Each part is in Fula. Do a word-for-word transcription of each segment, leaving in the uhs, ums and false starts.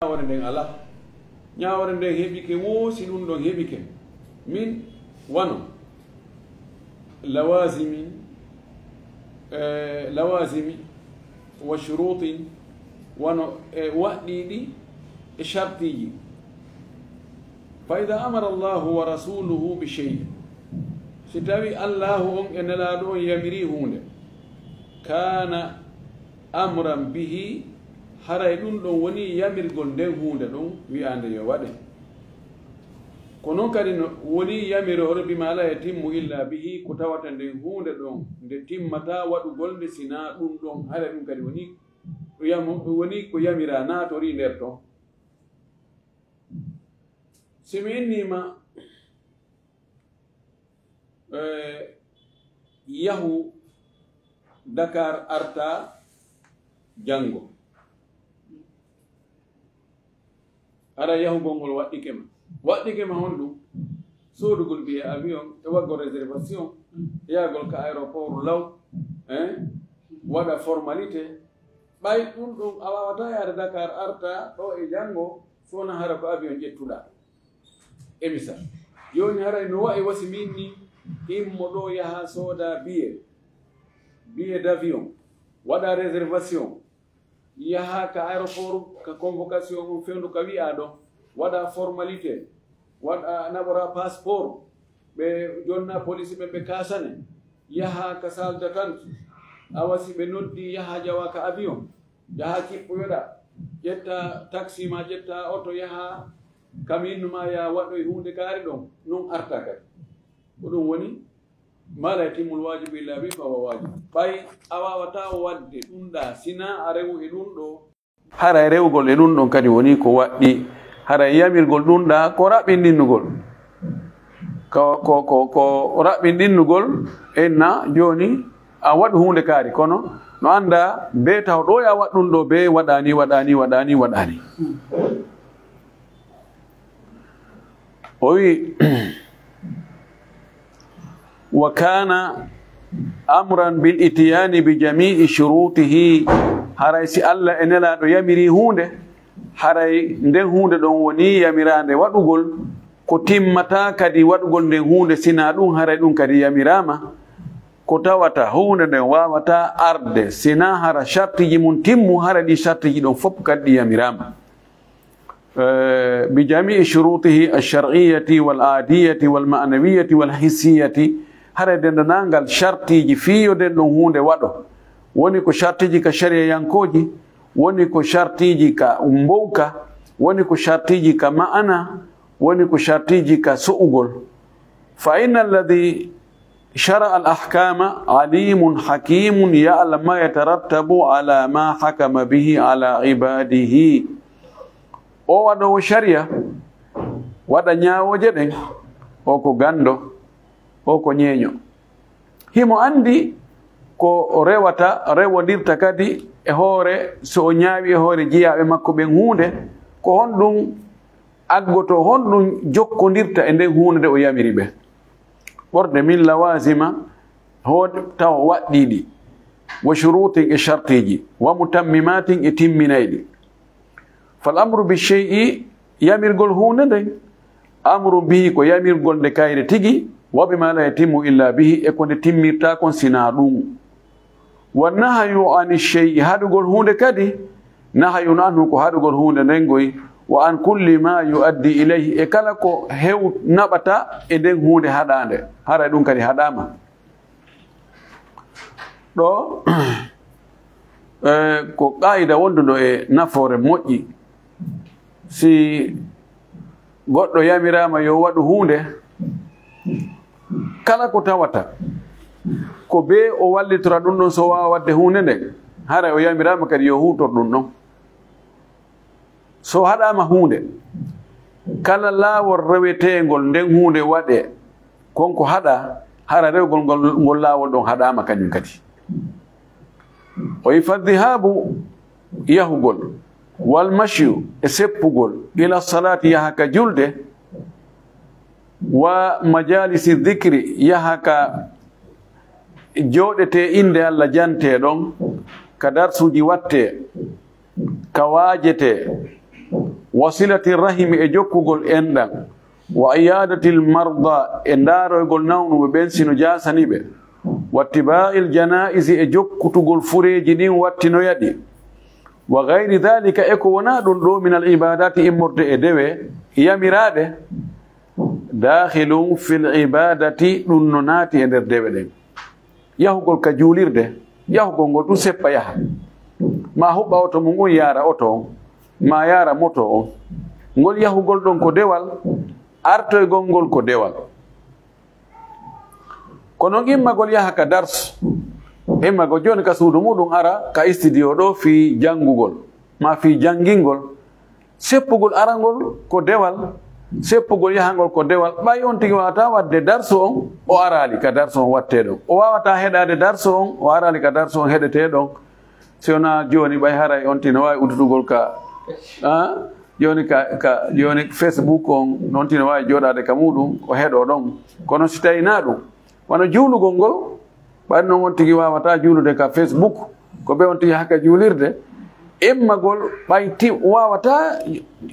Ñaawore nden alaa. Ñaawore nden heɓike woo si ɗum ɗon heɓike. Min wano lawazimi, eh, lawazimi wa shurutin, wano e waɗɗiiɗi e shartiiji. Fa idha amara Allahu wa rasuluhu bi shay'in, si tawi Allahu on e Nelaaɗo on yamiri huunde, kana amran bihi, haray ɗum ɗon woni yamirgol nden huunde ɗon wi'aande yo waɗe. Ko non kadi no woni yamiroore bima la yatimmu illa bihi, ko tawata nden huunde ɗon nde timmataa waɗugol nde sinaa ɗum ɗon, haray ɗum kadi woni, yamo-, woni ko yamiraa naatorii nder ton. Si mi innii ma, eh, yahu Dakar arta janngo. Hara yahugol ngol waɗɗike ma. Waɗɗike ma honɗum? Soodugol biye avion, e waɗgol réservation, yahgol ka aéroport law, hein? Waɗa formalité. Ɓay ɗum ɗum a waawataa yaade Dakar arta ɗo e janngo, so wonaa hara ko avion ƴettuɗaa. E misal, jooni haray no wa'i wasi min ni, immo ɗo yaha sooda billet, billet d'avion, waɗa réservation, yaha ka aéroport, ka convocation on fewndo ka wi'aa ɗon, waɗa formalité, waɗa naɓora passeport, ɓe jonna police ɓen ɓe kaasane, yaha ka salle d'attente, awa si ɓe noddi yaha jawa ka avion, yaha kippoyoɗa, ƴetta taxi ma, ƴetta oto, yaha kamin ma ya waɗoy huunde kaari ɗon, non arta kadi. Ko ɗum woni, ma la yatimmul wajibu illa bi fa huwa wajib. Ɓay a waawataa waɗde ɗum ɗa, sina a rewu e ɗum ɗo. Haray rewugol e ɗum ɗon kadi woni ko waɗɗi. Haray yamirgol ɗum ɗa ko raɓɓinɗinnugol. Ko, ko, ko, ko raɓɓinɗinnugol, enna jooni a waɗu huunde kaari, kono no annda be taw ɗo ya waɗ ɗum ɗo, be waɗani, waɗani, waɗani, waɗani. O wi, wa kana amran bil itiyani bi jami'i shurutihi, haray si Allah e Nelaaɗo yamiri huunde, haray nden huunde ɗon woni yamiraande waɗugol, ko timmataa kadi waɗugol nden huunde, sina ɗum haray ɗum kadi yamiraama, ko tawata huunde nden waawataa arde, sina hara shartiji mum timmu, haray ɗi shartiji ɗon fof kadi ɗi yamiraama. Eh, bi jamii shurutihi ash-shar'iyyati wal aadiyyati wal ma'nawiyyati wal hissiyyati, hara e denndaangal shartiiji fii yo nden ɗon huunde waɗo. Woni ko shartiiji ka shariyayankooji, woni ko shartiiji ka mbowka, woni ko shartiiji ka ma'ana, woni ko shartiiji ka so'ugol. Fa inna alladhi shara'a al-ahkama alimun hakimun ya'lamu ma yatarattabu ala ma hakama bihi ala ibadihi. O waɗoowo shari'a, waɗa ñaawooje ɗen, o ko ganndo, o ko ñeeño. Himo anndi ko rewata, rewondirta kadi e hoore, so o ñaawi e hoore jiyaaɓe makko ɓen huunde, ko honɗum aggoto, honɗum jokkondirta e nden huunde nde o yamiri ɓe. Ɓorde min lawazima, hood-, taw waɗɗiiɗi, wa shurutin e shartiiji, wa mutammimatin e timminayɗi. Fal amru bi shay'i, yamirgol huunde nden, amru bihi ko yamirgol nde kayre tigi, wa bima la yatimmu illa bihi, e ko nde timmirta kon sinaa ɗum. Wa nahyu ani shay'i, haɗugol huunde kadi, nahyun anhu ko haɗugol huunde nden goy, wa an kulli ma yuaddi ilayhi, e kala ko hew naɓata e nden huunde haɗaande, haray ɗum kadi haɗaama. Ɗo, eh, ko qaayida wonduɗo e nafoore moƴƴi. Si goɗɗo yamiraama yo waɗu huunde, kala ko tawata ko bee o wallitora ɗum ɗon so waawa waɗde huunde nden, haray o yamiraama kadi yo huutor ɗum ɗon. So haɗaama huunde, kala laawol reweteengol nden huunde waɗee, kon ko haɗaa, hara rewgol ngol, ngol laawol ɗon haɗaama kañum kadi. O wi, fa dhihaabu, yahugol, wal mashyu, e seppugol, ila salaati, yaha ka julde, wa majalisi dhikri, yaha ka jooɗetee innde Allah jantee ɗon, ka darsuuji wattee, ka waajetee, Wa silati rahimi, e jokkugol enɗan. Wa iyadatil marda, e ndaaroygol nawnuɓe ɓen sino jaasani ɓe. Wa tiba'il jana'izi, e jokkutugol fureeji ɗin wattinoya ɗi. Wa gayri dhalika, e ko wonaa ɗun ɗoo, minal ibadati, immorde e dewe, yamiraaɗe. Dakhilun fil ibadati, ɗun no naati e nder dewe ɗen. Yahugol ka juulirde, yahugol ngol tun seppa yaha. Ma huɓɓa oto mun on yaara oto on, ma yaara moto on. Ngol yahugol ɗon ko dewal, artoygol ngol ko dewal. Ko non immagol yaha ka dars, immagol jooni ka suudu muɗum ara ka studio ɗoo fii janngugol, ma fii janngingol. Seppugol arangol ko dewal, seppugol yahangol ko dewal. Ɓay on tigi waawata waɗde darsu on, o araali ka darsu on wattee ɗon. O waawata heɗaade darsu on, o araali ka darsu on heɗetee ɗon. Si wonaa jooni, ɓay haray on tigi no waawi udditugol ka, ah, jooni ka, ka, jooni Facebook on, on tigi no waawi jooɗaade ka muɗum, o heɗoo ɗon. Kono si tawii naa ɗum, wano juulugol ngol, ɓay non on tigi waawata juulude ka Facebook, ko ɓe on tigi haka juulirde, immagol ɓay ti waawata,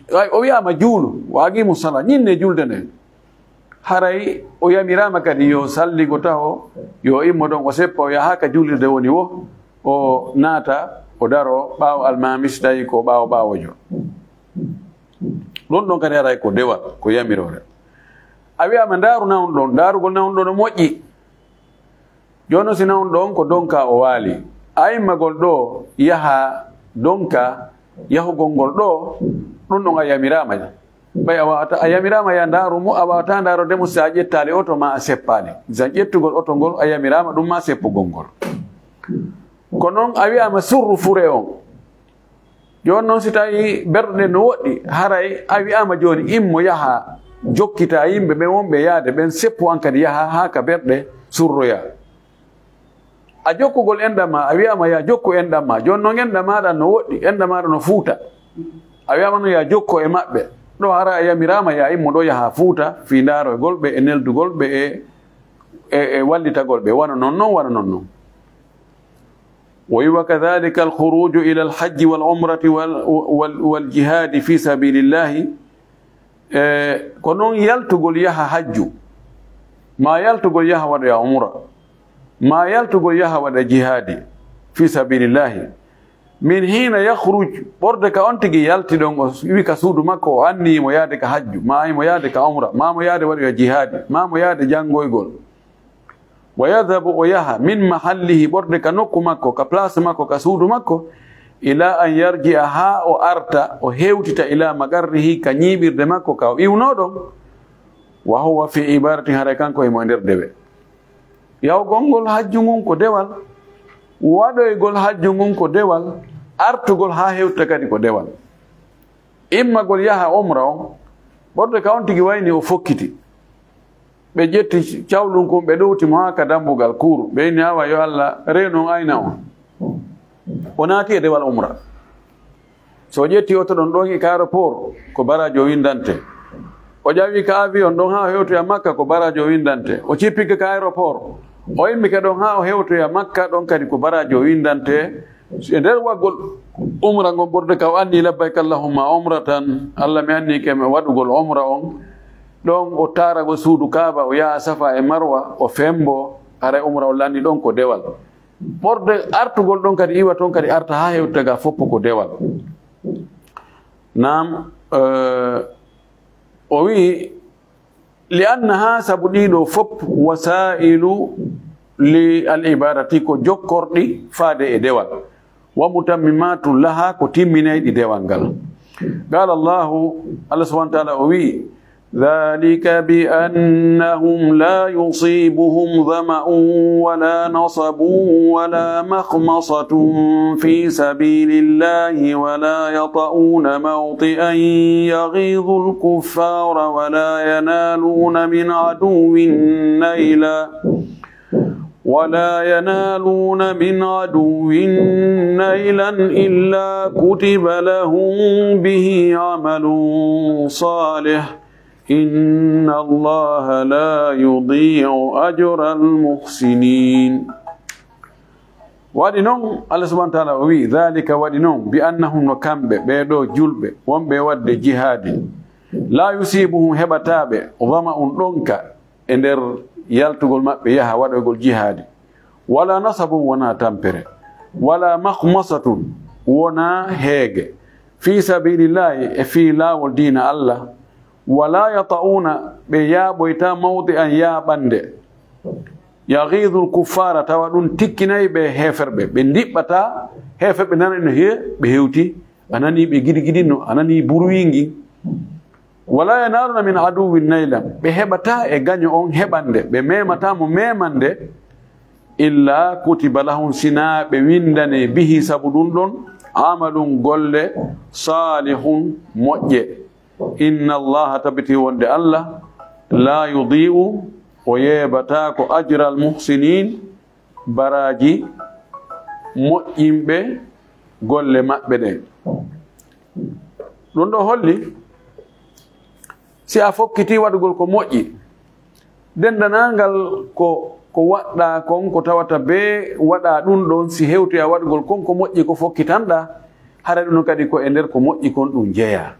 ɓay o wi'aama juulu, wa aqiimu salaa, ñinnee julde nden. Haray o yamiraama kadi yo salligo taho, yo immo ɗon, o seppa, o yaha ka juulirde woni wo, o naata, o daroo ɓaawo almamis, tawi ko ɓaawo ɓaawojo. Ɗon ɗon kadi haray ko dewal, ko yamiroore. A wi'aama ndaaru nawɗo ɗon, ndaarugol nawɗo ɗon no moƴƴi. Jooni non si nawɗo on ko donka o waali, a immagol ɗoo yaha donka, yahugol ngol ɗoo, ɗun ɗon a yamiraama. Ɓay a waawata, a yamiraama yaa ndaaru mo, a waawataa ndaarode mo si a ƴettaali oto maa a seppaali. Zan ƴettugol oto ngol a yamiraama ɗum maa seppugol ngol. Ko non a wi'aama surru fure on. Jooni non si tawii berɗe no woɗɗi, haray a wi'aama jooni immo yaha jokkitaa yimɓe ɓen wonɓe yaade ɓen, seppu an kadi yaha haa ka berɗe surroyaa. A jokkugol enɗan maa, a wi'aama yaa jokku enɗan maa. Jooni non enɗan maaɗa no woɗɗi, enɗan maaɗa no Fuuta. A wi'aama non yaa jokku e maɓɓe. Ɗoo hara a yamiraama yaa immo ɗoo yaha Fuuta, fii ndaaroygol ɓe e neldugol ɓe e, e, e wallitagol ɓe. Wano non non, wano non non. Wa kadhalika al-khuruju ila al-hajji wal umrati wal, wal, wal jihadi fi sabilillahi. E, ko non yaltugol yaha hajju, maa yaltugol yaha waɗoya umra, maa yaltugol yaha waɗa jihaadi fi sabilillahi. Min hina yakhruj, ɓorde ka on tigi yalti ɗon, o wi ka suudu makko, o anniyi mo yaade ka hajju, maa mo yaade ka umra, maa mo yaade waɗoya jihaadi, maa mo yaade janngoygol. Wa yadhabu, o yaha, min mahallihi, ɓorde ka nokku makko, ka place makko, ka suudu makko, ila an yarji'a, haa o arta, o hewtita, ila maqarrihi, ka ñiiɓirde makko, ka o iwnoo ɗon. Wa huwa fi ibadatin, haray kanko himo e nder dewe. Yahugol ngol hajju ngun ko dewal, waɗoygol hajju ngun ko dewal, artugol haa hewta kadi ko dewal. Immagol yaha umra on, ɓorde ka on tigi wayni o fokkiti. Ɓe ƴetti cawlun kun, ɓe ɗowti mo haa ka dambugal kuuru. Ɓe inni, "Awa, yo Allah reenu on ayna on." O naati e dewal umra. So o ƴetti oto ɗon, ɗon e ka aéroport, ko baraaji o winndante. O ƴawi ka avion ɗon haa o hewtoya Makka, ko baraaji o winndante. O cippike ka aéroport, o immike ɗon haa o hewtoya Makka, ɗon kadi ko baraaji o winndante. E nder waɗgol umra ngon, ɓurde ka o anni, "Labbayka Allahumma umratan, Allah, mi anni ke mi waɗugol umra on." Ɗon o taaragol suudu Kaaba, o yaha Safa e Marwa, o fembo, haray umra on lanni ɗon ko dewal. Ɓorde artugol ɗon kadi iwa ton kadi arta haa hewta ga foppo ko dewal. Naam, eh, o wi'i, "Li annaha, sabu ɗiɗo fop, wasailu li al ibadati, ko jokkorɗi faade e dewal. Wa mutammimatu laha, ko timminayɗi dewal ngal." Qala Allahu, Allah subhanahu wa ta'ala o wi'i, "Dhalika bi annahum la yusibuhum dhama'un wa la nasabun wa la makhmasatun fi sabilillahi wa la yata'una mawti'an yaghidhul kuffara wa la yanaluna min aduwwin naila." ولا ينالون من عدو نيلا إلا كتب لهم به عمل صالح إن الله لا يضيع أجر المحسنين. Waɗi noon, Allah subhanahu wa taala o wi'i, "Dhalika", waɗi noon, "bi annahum", no kamɓe ɓee ɗoo julɓe wonɓe e waɗde jihaadi, "la yusibuhum", heɓataa ɓe, "dhama'un", ɗonka, e nder yaltugol maɓɓe yaha waɗoygol jihaadi, "wala nasabun", wonaa tampere, "wala makhmasatun", wonaa heege, "fi sabilillahi", e fii laawol diina Allah, "wala yata'una", ɓe yaaɓoyta, "mawdi'an", yaaɓande, "yaghidhul kuffara", tawa ɗum tikkinay ɓe heeferɓe, ɓe ndiɓɓata heeferɓe, nana no he-, ɓe hewti, a nani ɓe gidigidinno, a nani burwingi. "Wala yanaluna min aduwwin naylan", ɓe heɓata e gaño on heɓande, ɓe memata mo memande, "illa kutiba lahum", sina ɓe windane, "bihi", sabu ɗum ɗon, "amalun", golle, "salihun", moƴƴe. "Inna Allaha", tabiti wonde Allah, "la yudi'u", o yeebataako, "ajral muhsinin", baraaji moƴƴinɓe golle maɓɓe ɗen. Ɗum ɗo holli, si a fokkiti waɗugol ko moƴƴi, denndanangal ko, ko waɗɗaa kon, ko tawata bee waɗaa ɗum ɗon, si hewtoya waɗugol kon ko moƴƴi ko fokkitanɗaa, hara ɗum kadi ko e nder ko moƴƴi kon ɗum jeyaa.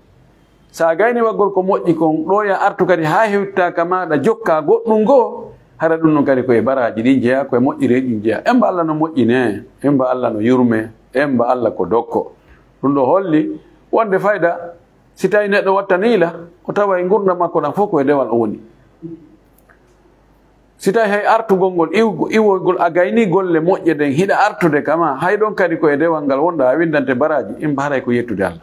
So a gayni waggol ko moƴƴi kon, ɗo ya artu kadi haa hewta ka maaɗa jokka goɗɗum goo, hara ɗum ɗon kadi ko e baraaji ɗin jeyaa, ko e moƴƴireeji ɗin jeyaa. Emba Allah no moƴƴinee, emba Allah no yurmee, emba Allah ko dokko. Ɗum ɗo holli wonde fayda, si tawi neɗɗo wattanii la, o tawa e ngurndan makko ɗan fof ko e dewal o woni. Si tawi hay artugol ngol, iw-, iwoygol, a gayni golle moƴƴe ɗen, hiɗa artude kama, hay ɗon kadi ko e dewal ngal wonɗa, a windante baraaji, emba haray ko yettude Allah.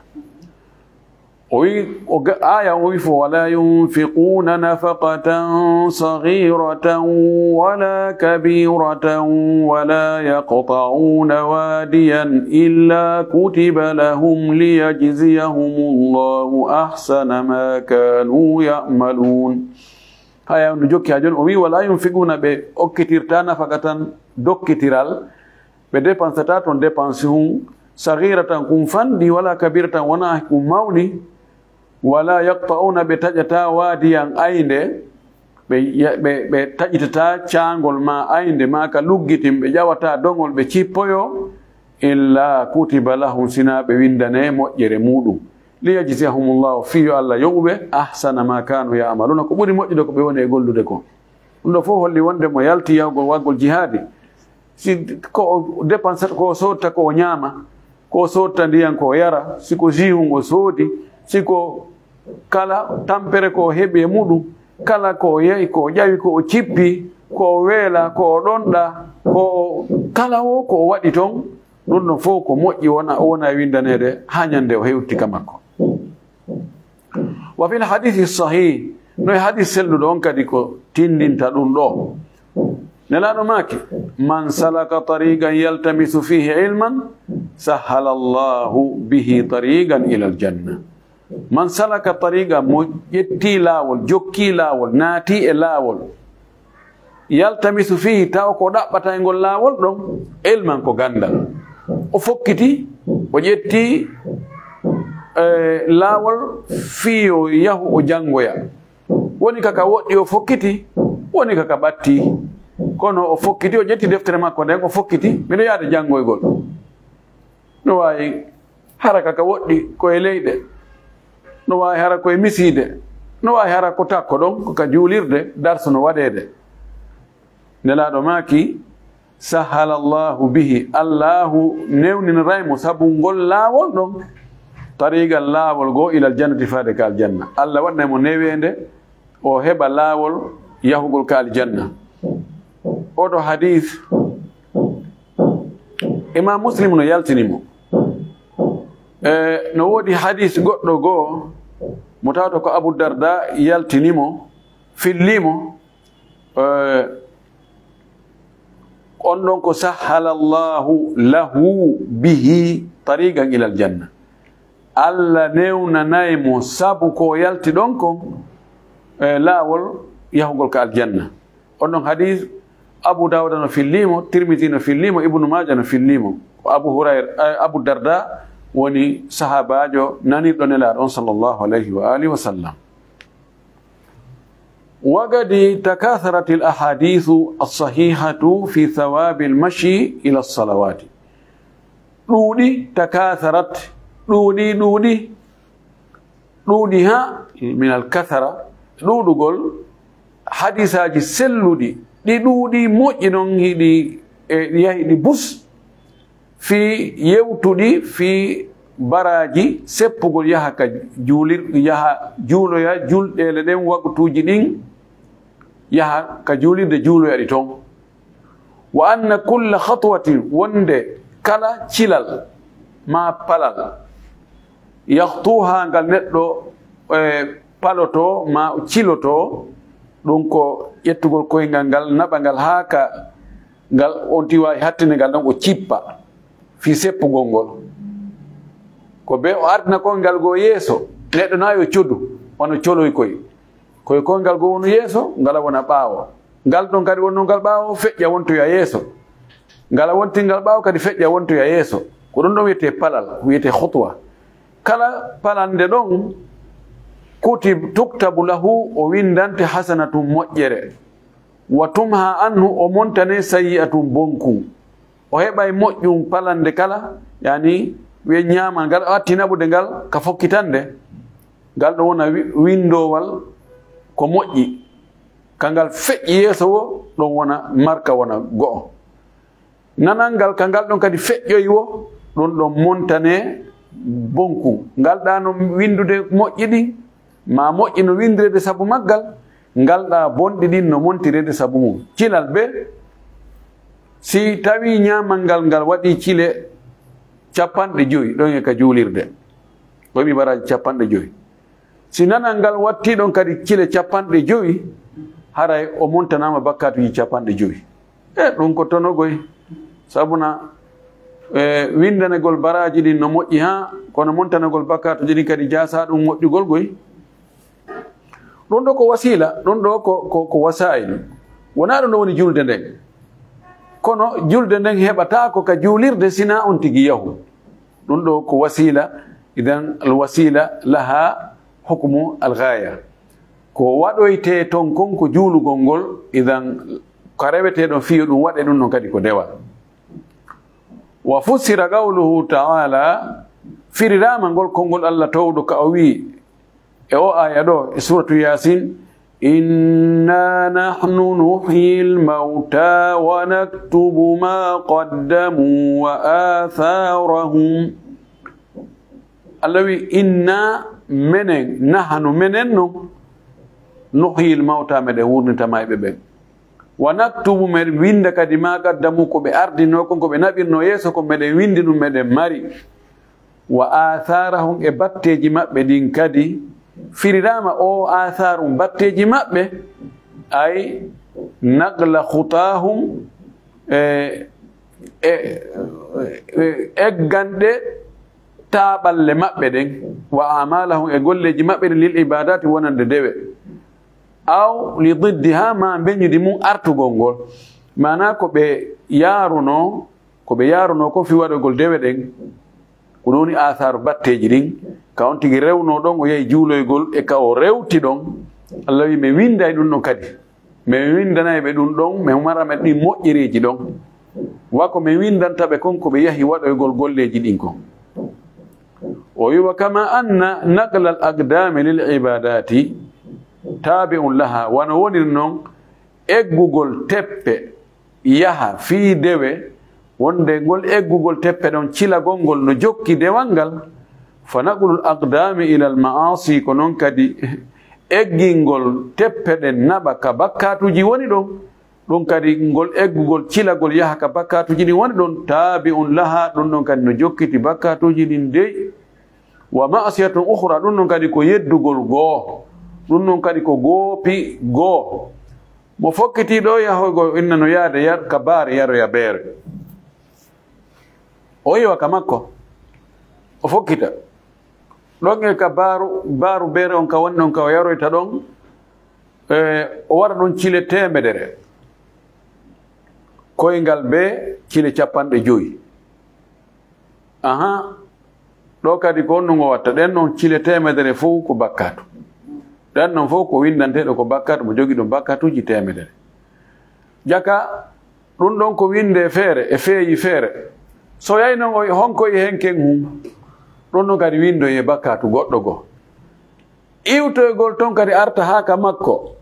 O wi, o ga-, aya o wi fof, "Wala yunfiquna nafaqatan saghiratan wala kabiratan wala yaqta'una wadiyan illa kutiba lahum liyajziyahumullahu ahsana ma kanu ya'malun." Haya, no jokki haa jooni, o wi, "Wala yunfiquna", ɓe okkitirta nafaqatan, dokkitiral, ɓe dépensata ton dépense hun, saghiratan, kun fanɗi, wala kabiratan, wona kun mawni, wala yaqta'una, ɓe taƴata wadiyan aynde, ɓe ya-, ɓe, ɓe taƴitata caangol ma aynde ma ka luggitin, ɓe ƴawata doŋol, ɓe cippoyo, illa kutiba lahum, sina ɓe windane moƴƴere muɗum. Liyajziyahumullahu, fii yo Allah yoɓu ɓe, ahsana ma kanu ya'maluna, ko ɓuri moƴƴude ko ɓe woni e gollude kon. Ɗum ɗo fof holli wonde mo yalti yahugol waggol jihaadi, si ko o dépense, ko o sodta ko o ñaama, ko o sodta ndiyan ko o yara, si ko jus o soodi, si ko kala tampere ko o heɓi e muɗum, kala ko o yahi, ko o ƴawi, ko o cippi, ko o weela, ko o ɗonɗa, ko o, kala o ko o waɗi ton, ɗum ɗon fof ko moƴƴi wona, o wona e windaneede haa ñande o hewti ka makko. Wa fil hadisi sahih, no e hadis selluɗo on kadi ko tindinta ɗum ɗo. Nelaaɗo maaki, "Man salaka tariqan yaltamisu fihi ilman, sahhala Allahu bihi tariqan ilal janna." Man salaka tariqan, mo ƴetti laawol, jokki laawol, naati e laawol, yaltamisu fihi, taw ko ɗaɓɓata e ngol laawol ɗon, ilman, ko ganndal. O fokkiti, o ƴetti, eh, laawol fii o yahu o janngoya. Woni kaka woɗɗi o fokkiti, woni kaka ɓatti. Kono o fokkiti, o ƴetti deftere makko nden, o fokkiti, miɗo yaade janngoygol. No waawi hara kaka woɗɗi ko e leyɗe, no waawi hara ko e misiide, no waawi hara ko takko ɗon, ko ka juulirde darsu no waɗeede. Nelaaɗo maaki, "Sahhala Allahu bihi", Allahu newniniray mo sabu ngol laawol ɗon, tariqan, laawol goo, ilal jannati, faade ka aljanna. Allah waɗnay mo neweende, o heɓa laawol yahugol ka aljanna. Oɗo hadis, Imam Muslim no yaltini mo. E, no woodi hadis goɗɗo goo, mo tawata ko Abu Darda yaltini mo, filli mo, e, on ɗon ko, "Sahhala Allahu lahu bihi tariqan ilal janna." Allah newnanay mo sabu ko o yalti ɗon kon, e, laawol yahugol ka aljanna. On ɗon hadis, Abu Dawuda no filli mo, Tirmidi no filli mo, Ibnu Maaja no filli mo. Ko Abu Hurayra, e, Abu Darda woni sahaabaajo nanirɗo Nelaaɗo on, sallallahu alayhi wa alihi wa sallam. وقد تكاثرت الأحاديث الصحيحة في ثواب المشي إلى الصلوات. Ɗuuɗi, takatharat, ɗuuɗi, ɗuuɗi, ɗuuɗi ha, min al kathara, ɗuuɗugol hadisaaji selluɗi, ɗi ɗuuɗi moƴƴi noon, hiɗi, e, ɗi yahi ɗi bus, fii yewtuɗi fii baraaji seppugol yaha ka juulir-, yaha juuloya julɗeele ɗen, waqtuuji ɗin, yaha ka juulirde juuloya ɗi toon. Wa anna kulla khatwatin, wonde kala cilal maa palal, yakhtuha, ngal neɗɗo, e, palotoo maa cilotoo, ɗum ko ƴettugol koyngal ngal, naɓa ngal haa ka ngal, on tigi waawi hattinde ngal ɗon, o cippa fii seppugol ngol. Ko bee o ardina koyngal goo yeeso, neɗɗo na yo codu, wano coloy koy. Koy koyngal goo wonu yeeso, ngala wona ɓaawo. Ngal ɗon kadi wonnoo ngal ɓaawo, feƴƴa wontoya yeeso. Ngala wonti ngal ɓaawo kadi, feƴƴa wontoya yeeso. Ko ɗum ɗon wiyetee palal, wiyetee khutwa. Kala palande ɗon, kuti-, tuktabu lahu, o winndante hasanatun, moƴƴere. Wa tumha anhu, o montane sayyi'atun, bonkun. O heɓay moƴƴun palande kala, yani, wiye ñaamal ngal, o atti naɓude ngal ka fokkitande. Ngal ɗon wona wi-, winndoowal ko moƴƴi. Ka ngal feƴƴi yeeso woo, ɗon wona marka wona go'o. Nanal ngal ka ngal ɗon kadi feƴƴoyi woo, ɗum ɗon montane bonkun. Ngal ɗaa no winndude moƴƴi ɗin, maa moƴƴi no winndireede sabu maggal, ngal ɗaa bonɗi ɗin no montireede sabu mum. Cilal bee, si tawii ñaamal ngal, ngal waɗii cile capanɗe jowi ɗon e ka juulirde, o heɓii baraaji capanɗe jowi. Si nanal ngal wattii ɗon kadi cile capanɗe jowi, haray o montanaama bakkaatuuji capanɗe jowi. E ɗum ko tonogoy, sabuna, e, winndanegol baraaji ɗin no moƴƴi haa, kono montanegol bakkaatuuji ɗin kadi jaasaa ɗum moƴƴugol goy. Ɗum ɗoo ko wasiila, ɗum ɗoo ko, ko, ko wasaa'il. Wonaa ɗum ɗoo woni julde nden. Kono julde nden heɓataako ka juulirde sinaa on tigi yahu. Ɗum ɗoo ko wasiila, idan al wasiila laha hukmu al ghaya. Ko waɗoytee ton kon ko juulugol ngol, idan ko rewetee ɗon fii yo ɗum waɗe ɗum ɗon kadi ko dewal. Wa fussira qawluhu ta'ala, firiraama ngol konngol Allah Toowɗo ka o wi'i e o aaya ɗoo e suuratu Yaasin, "Inna nahnu nuhyil mawta wa naktubu ma qaddamu wa atharahum." Allah wi'i, "Inna, menen, nahnu, menen non, nuhyil mawta, meɗen wurnita mayɓe ɓen. Wa naktubu, meɗen winnda kadi ma qaddamu, ko ɓe ardinoo kon, ko ɓe naɓirnoo yeeso kon, meɗen winndi ɗum, meɗen mari. Wa atharahum, e batteeji maɓɓe ɗin kadi." Firiraama o atharu, batteeji maɓɓe, ay naqla khutahum, e, e, e, egganɗe taaɓalle maɓɓe ɗen, wa amalahum, e golleeji maɓɓe ɗin, lil ibadati, wonande dewe, aw li diddiha, ma mbeñudi mum artugol ngol. Maanaa ko ɓe yaarunoo, ko ɓe yaarunoo ko fii waɗogol dewe ɗen, ko ɗum woni athaaru batteeji ɗin, ka on tigi rewnoo ɗon, o yahi juuloygol, e ka o rewti ɗon, Allah wi'i, "Mi winnday ɗum ɗon kadi. Mi winndanay ɓe ɗum ɗon, mi mara ɓe ɗin moƴƴereeji ɗon. Wa ko mi winndanta ɓe kon, ko ɓe yahi waɗoygol golleeji ɗin kon." O wi'i, "Wa kama anna naqla al aqdami lil ibadati tabi'un laha." Wano woniri non, eggugol teppe yaha fii dewe, wonde ngol eggugol teppe ɗon, cilagol ngol no jokki dewal ngal, fa naqlul aqdami ilal ma'asi, ko non kadi eggingol teppe ɗen naɓa ka bakkaatuuji woni ɗon, ɗum kadi ngol eggugol, cilagol yaha ka bakkaatuuji ɗin woni ɗon, tabi'un laha, ɗum ɗon kadi no jokkiti bakkaatuuji ɗin dey. Wa ma'siyatun ukhra, ɗum ɗon kadi ko yeddugol goo, ɗum ɗon kadi ko goopi goo. Mo fokkitii ɗoo yahoygol, inna no yaade yar-, ka baare yaroya beere. O iwa ka makko, o fokkita. Ɗon e ka baaru, baaru beere on ka woni ɗon, ka o yaroyta ɗon, e, o waɗa ɗon cile teemedere. Koyngal bee cile capanɗe jowi. Aha, ɗoo kadi ko honno ngo watta? Ɗen non cile teemedere fow ko bakkaatu. Ɗan non fof ko winndanteeɗo ko bakkat, mo jogii ɗum bakkatuuji teemedere. Jaka, ɗum ɗon ko winnde feere, e feeyi feere. So yaynoo o honko e hen ken hum, ɗum ɗon kadi winndoye bakkatu goɗɗo goo. Iwtoygol ton kadi arta haa ka makko.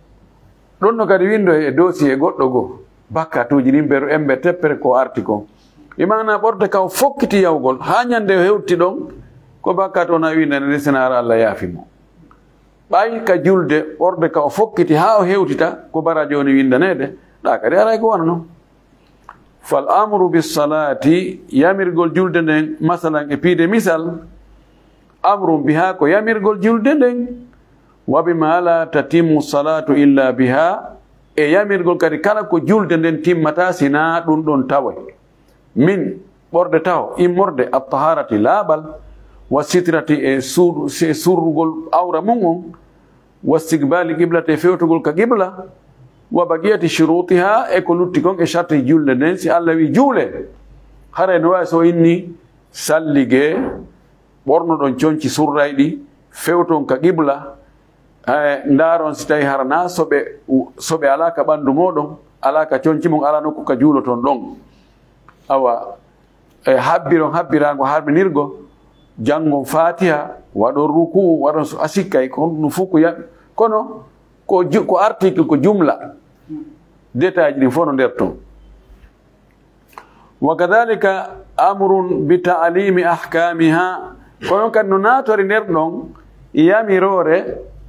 Ɗum ɗon kadi winndoye e dossier goɗɗo goo. Bakkatuuji ɗin beru embe teppere ko arti kon. E maana ɓorde ka o fokkiti yawgol, haa ñande o hewti ɗon, ko bakkatu on a winndanee, sina ara Allah yaafi mo. Ɓay ka julde ɓorde ka o fokkiti haa o hewtita, ko bara jooni winndaneede, ɗa kadi aray ko wano non. Fal amru bis salati, yamirgol julde nden, masalan e piide misal, amrun biha, ko yamirgol julde nden, wa bima la tatimmu salatu illa biha, e yamirgol kadi kala ko julde nden timmata sina ɗum ɗon tawe. Min, ɓorde taho, immorde, at-taharati, laaɓal, wa sitrati, e sur-, e surrugol awra mum on, wa istiqbali qiblati, e fewtugol ka qibla, wa baqiyati shurutiha, e ko lutti kon e sharti julde nden, si Allah wi juule, haray no waawi so inni sallige, ɓornoɗon conci surrayɗi, fewton ka qibla, e, ndaaron si tawi hara na soɓe, soɓe alaa ka ɓanndu mooɗon, alaa ka conci mon, alaa nokku ka juuloton ɗon. Awa, e, habbiron habbiraango harminirgo, janngon Faatiha, waɗon ruku'u, waɗon su-, a sikkay, ko ɗum fof ko ya-, kono ko ju-, ko article, ko jumla. Détail ji ɗin fof no nder ton. Wa kadhalika amrun bi ta'limi ahkamiha. Kono kadi no naatori nder ɗon yamiroore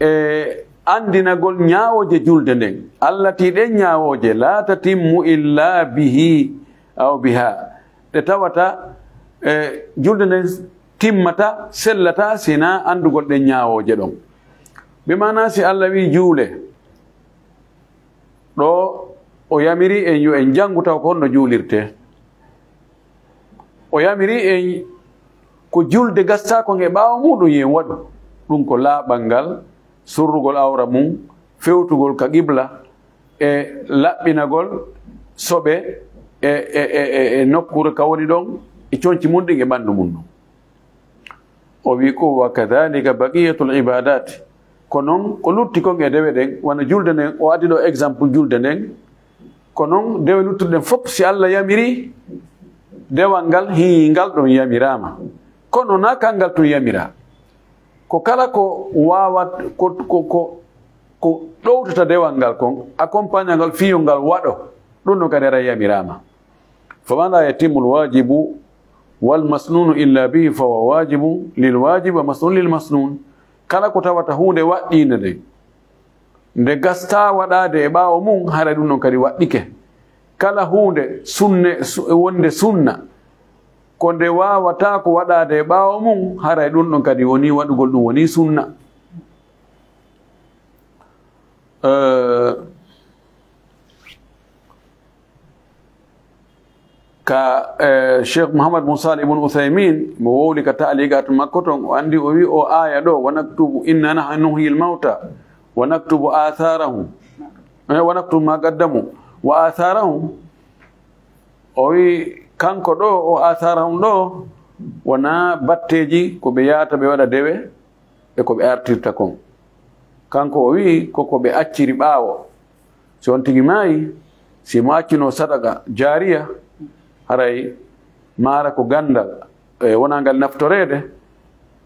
e anndinagol ñaawooje julde nden. Allati, ɗen ñaawooje, la tatimmu illa bihi aw biha. Ɗe tawata, e, julde nden timmata, sellata, sina anndugol ɗen ñaawooje ɗon. Bi maana si Allah wi juule, ɗo o yamiri en yo en janngu taw ko honno juulirtee. O yamiri en ko julde gastaako e ɓaawo muɗum yo en waɗu. Ɗum ko laaɓal ngal, surrugol awra mum, fewtugol ka qibla, e laɓɓinagol soɓe e, e, e, e, e nokkuure ka woni ɗon, e conci mum ɗin e ɓanndu mum ɗum. O wi ko, "Wa kadhalika baqiyatul ibadat." Ko non ko lutti kon e dewe ɗen, wano julde nden, o addi ɗo exemple julde nden. Ko non dewe luttuɗe ɗen fof, si Allah yamiri dewal ngal, hii, ngal ɗon yamiraama. Kono na kangal tun yamira. Ko kala ko waawat, ko, ko, ko, ko ɗowtata dewal ngal kon, accompagnagol fiyol ngal waɗo, ɗum ɗon kadi ara yamiraama. Fama la yatimmu alwajibu wal masnunu illa bihi fahuwa wajibun lil wajib wa masnun lil masnun. Kala ko tawata huunde waɗɗiinde nde, nde gasta waɗaade e ɓaawo mum, haray ɗum ɗon kadi waɗɗike. Kala huunde sunne, su-, wonde sunna, ko nde waawata ko waɗaade e ɓaawo mum, haray ɗum ɗon kadi woni waɗugol ɗum woni sunna. Eh, ka, eh, Cheikh Mouhammad bin Salih ibn Uthaymin, mo wowli ka taaliqaatu makko ton, o anndi, o wi o aaya ɗo, "Wa naktubu, inna nahnu nuhyil mawta, wa naktubu atharahum, eh, wa naktubu ma qaddamu, wa atharahum." O wi kanko ɗo, o atharahum ɗo, wona batteeji ko ɓe yahata ɓe waɗa dewe, e ko ɓe artirta kon. Kanko o wi'i ko ko ɓe acciri ɓaawo. Si on tigi maayi, si mo accuno sadaka jaariya, haray mahara ko ganndal, e wona ngal naftoreede,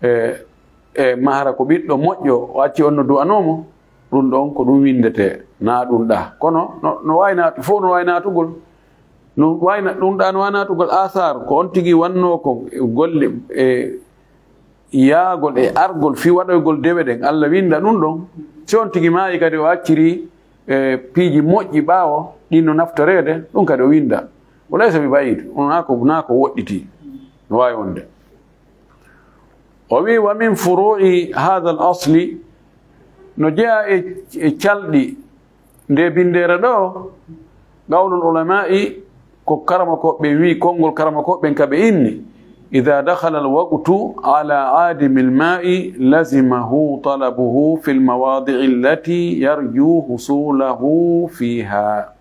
e, e mahara ko ɓiɗɗo moƴƴo o acci on no du'anoo mo, ɗum ɗon ko ɗum winndetee, na ɗum ɗa. Kono no, no waawi naatu-, fof no waawi naatugol. No waawi na-, ɗum ɗa no waawi naatugol asar, ko on tigi wannoo ko golle e yaagol e argol fii waɗoygol dewe ɗen, Allah winnda ɗum ɗon. Si on tigi maayi kadi o acciri, e, piiji moƴƴi ɓaawo, ɗin no naftoreede, ɗum kadi o winnda. Wa laysa bi ba'id, ɗum na ko, na ko woɗɗiti. No waawi wonde. O wi, "Wa min furu'i hadha al-asli", no jeyaa e, e calɗi nde binndere ɗo, qawlul ulama'i, ko karamokooɓe ɓen wi, konngol karamokooɓe ɓen ka ɓe inni, "Idha dakhala al-waqtu ala adimi al-ma'i lazimahu talabuhu fi al-mawadi'i allati yarju husulahu fiha."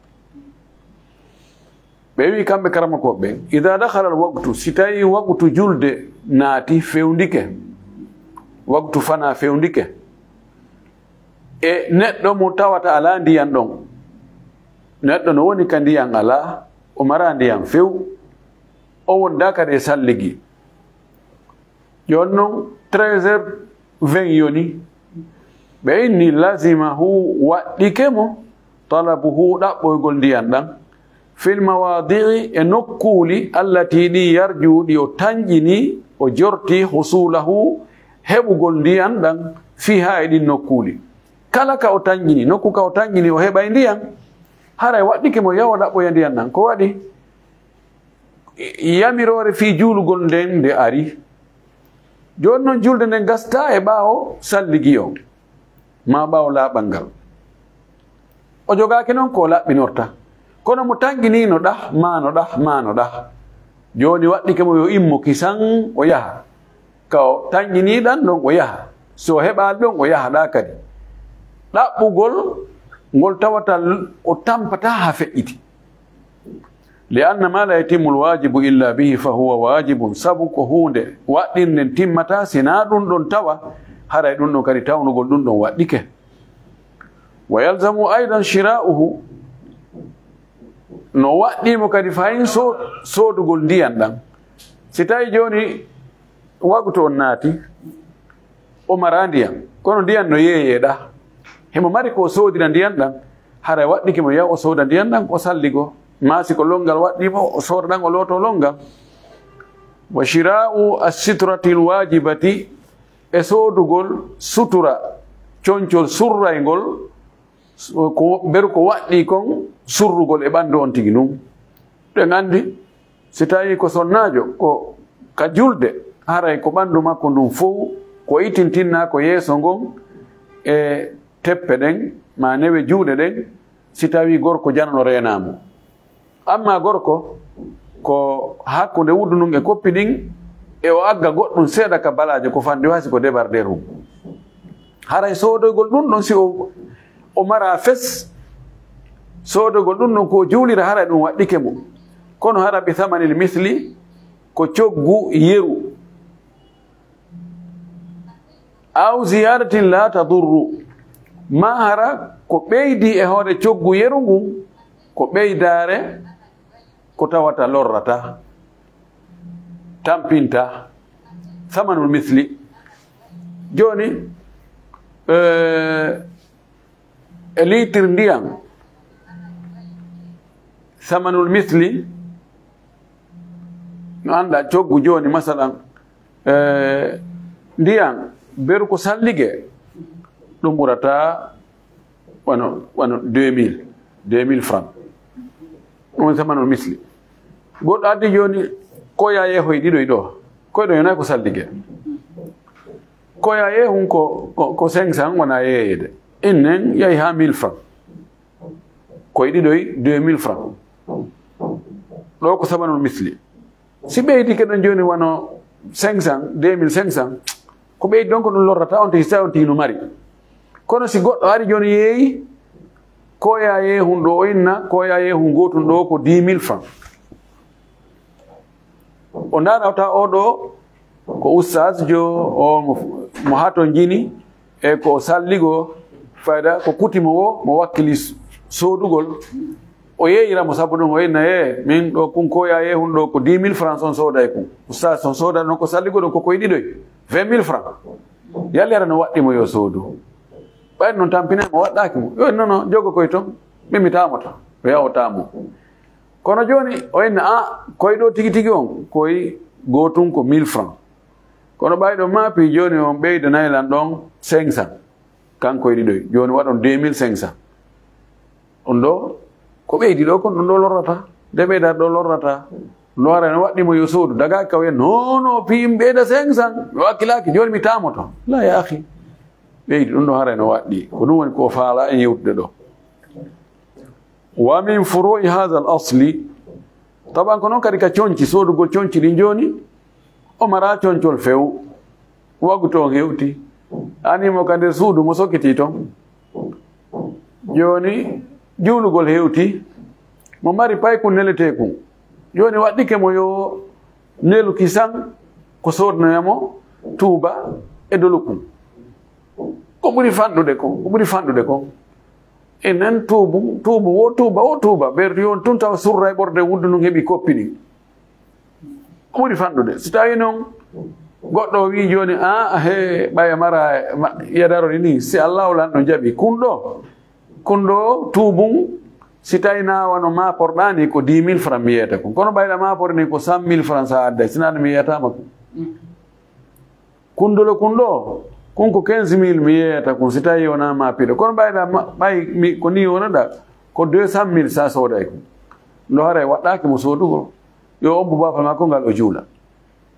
Ɓe wi kamɓe karamokooɓe ɓen, "Idha dakhala al-waqtu", si tawi waqtu julde naati, fewndike, waqtu fana fewndike, E neɗɗo mo tawata alaa ndiyan ɗon. Neɗɗo no woni ka ndiyan alaa, o maraa ndiyan few, o wondaa kadi e salligi. Jooni non, treize heures vingt yoni. Ɓe inni, lazimahu, waɗɗike mo, talabuhu, ɗaɓɓoygol ndiyan ɗan, fil mawaadi'i, e nokkuuli, allati, ɗi, yarju, ɗi o tanƴini, o jorti, husulahu, heɓugol ndiyan ɗan, fiha, e ɗin nokkuuli. Kala ka o tanƴini, nokku ka o tanƴini, o heɓay ndiyan, haray waɗɗike mo yaha o ɗaɓɓoya ndiyan ɗan. Ko waɗi? Yamiroore fii juulugol nden nde ari. Jooni non, julde nden gasta e ɓaawo salligi on, maa ɓaawo laaɓal ngal. O jogaaki non ko o laɓɓinorta. Kono mo tanƴiniino ɗah, maa no ɗah, maa no ɗah. Jooni waɗɗike mo yo immo kisan, o yaha. Ka o tanƴinii ɗan ɗon, o yaha. Si o heɓaali ɗon, o yaha ɗaa kadi. Ɗaɓɓugol ngol tawata o tampataa haa feƴƴiti. Li anna ma la yatimmu lwajibu illa bihi fa huwa wajibun. Sabu ko huunde waɗɗinde nden timmataa, si naa ɗun ɗon tawa, haray ɗun ɗon kadi tawnugol ɗun ɗon waɗɗike. Wa yalzamu aydan shira'uhu. No waɗɗii mo kadi fahin so-, soodugol ndiyan ɗan. Si tawi jooni wagutu on naati, o maraa ndiyan, kono ndiyan no yeeyee ɗaa. Himo mari ko o soodira ndiyan ɗan, haray waɗɗike mo yaha o sooda ndiyan ɗan, o salligo. Maa si ko lonngal waɗɗii mo, o sooda ɗan, o lootoo lonngal. Wa shira'u as-sitratil wajibati, e soodugol sutura, concol surrayngol, so ko, beru ko waɗɗii kon surrugol e ɓandu on tigi ndun. Ɗen anndi, si tawii ko sonnaajo, ko ka julde, haray ko ɓandu makko ndun fow, ko itintinnaa ko yeeso ngon, e teppe ɗen, maa newe juuɗe ɗen, si tawii gorko janano reenaa mo. Ammaa gorko, ko hakkunde wuddu ndun e koppi ɗin, e o agga goɗɗun seeɗa ka balaaje, ko fanɗi, hay si ko débardeur hum. Haray soodoygol ɗun ɗon, si o, o maraa fes, soodoygol ɗun ɗon ko o juulira, haray ɗun waɗɗike mo. Kono hara bi thamanil misli, ko coggu yeru. Aw ziyadatin la tadurru. Maa hara ko ɓeydi e hoore coggu yeru ngun, ko ɓeydaare ko tawata lorrata, tampinta, samanul misli. Jooni, eh, e liitir ndiyan, samanul misli, no anndaa coggu jooni, masalan, eh, ndiyan, beru ko sallige, ɗum ɓurata wano, wano deux mille, deux mille francs. Ɗum woni samanul misli. Goɗɗo addi jooni koyaye hoy ɗiɗo e ɗo. Koy ɗo yona ko sallige. Koyaye hun ko, ko, ko cinq cents wona yeeyede. Innen yahi ha mille francs. Koy ɗiɗo e deux mille francs. Ɗo ko samanul misli. Si ɓeydike ɗon jooni wano cinq cents, deux mille cinq cents, ko ɓeydi ɗon ko ɗum lorrata on tigi, si tawi on tigi no mari. Kono si goɗɗo ari jooni yeeyi, koya yeehun ɗo o inna, koya yeehun gootun ɗo ko dix mille francs. O ndaarata o ɗo ko ustaas jo, o mo, mo hatonjini, e ko salligo fayda, ko kuti mo wo, mo wakkili s-, soodugol. O yeeyira mo sabu ɗum, o inna, "Ee, min ɗo kun koya yeehun ɗo ko dix mille francs on sooday kun. Ustaas on sooda ɗon ko salligo ɗon ko koy ɗiɗoy, vingt mille francs. Yalli hara no waɗɗi mo yo soodu?" Ɓay non tampinay mo waɗɗaaki mo. Yo, non, non, jogo koy ton. Min mi taamoto. O yaha o taamo. Kono jooni, o inna, "A, koy ɗo tigi tigi on, koy gootun ko mille francs." Kono ɓay ɗon maapi jooni on ɓeydanay lan ɗon cinq cents. Kanko e ɗiɗoy. Jooni waɗon deux mille cinq cents. On ɗo, ko ɓeydi ɗo, kon ɗum ɗo lorrata. Nde ɓeyda ɗo lorrata. No ara no waɗɗi mo yo soodu. Daga ka wiya, "Non, non, piyi mi ɓeyda cinq cents. Mi wakkilaaki, jooni mi taamoto." La, ya akhi. Ɓeydi ɗum ɗo haray no waɗɗi. Ko ɗum woni ko faala en yewtude ɗo. Wa min furu'i hadha al-asli. Taban ko non kadi ka conci, soodugol conci ɗin jooni, o mara concol few. Wagu ton hewti. Ani mo ka nder suudu mo sokiti ton. Jooni, juulugol hewti. Mo mari paykun neleteekun. Jooni waɗɗike mo yo nelu kisan ko soodnoya mo tuuba e dolukun. Ko Ɓuri fanɗude kon, ko ɓuri fanɗude kon. Enen tuubu, tuubu wo tuuba, wo tuuba. Ɓerdi on tun tawa surra e ɓorde wuddu ndun heɓi koppi ɗin. Ko ɓuri fanɗude. Si tawi non, goɗɗo o wi jooni, a, he, ɓaya mara, ma, yadarori ni, si Allahu lan ɗo jaɓi. Kun ɗo, kun ɗo tuubun, si tawi na wano maporɗani ko dix mille francs mi yeyata kun. Kono ɓayɗa mapori ni ko cent mille francs sa adda, si nana mi yeyatama kun. Kundolo kun ɗo, kun ko quinze mille mi yeyata kun, si tawi wona ma piɗo. Kono ɓayɗa ma, ɓay mi, ko ni wonoɗa, ko deux cent mille sa sooday kun. Ɗo haray waɗɗaki mo soodugol. Yo ombu bafal makko ngal o juula.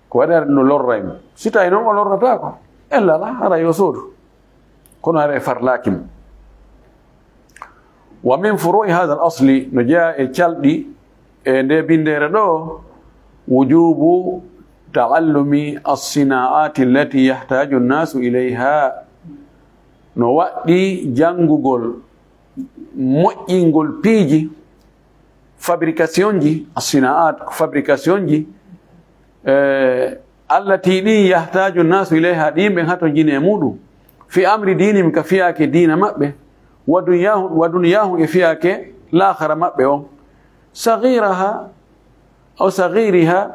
Ko waɗi haray no lorray mo. Si tawi non o lorratako, ella la, haray yo soodu. Kono haray farlaki mo. Wa min furu'i hadha al-asli, no jeyaa e calɗi e nde binndere ɗo, wujubu ta'allumi as-sina'ati allati yahtaju an-nasu ilayha. No waɗɗi janngugol moƴƴingol piiji, fabrication ji, as-sina'at, ko fabrication ji, eh, allati ɗin yahtaju nasu ilayha, ɗin ɓen hatonjini e muɗum, fi amri dinihim, ka fiyaake diina maɓɓe, wa dunyahum, wa dunyahum, e fiyaake laakhara maɓɓe on, saghiraha, aw saghiriha,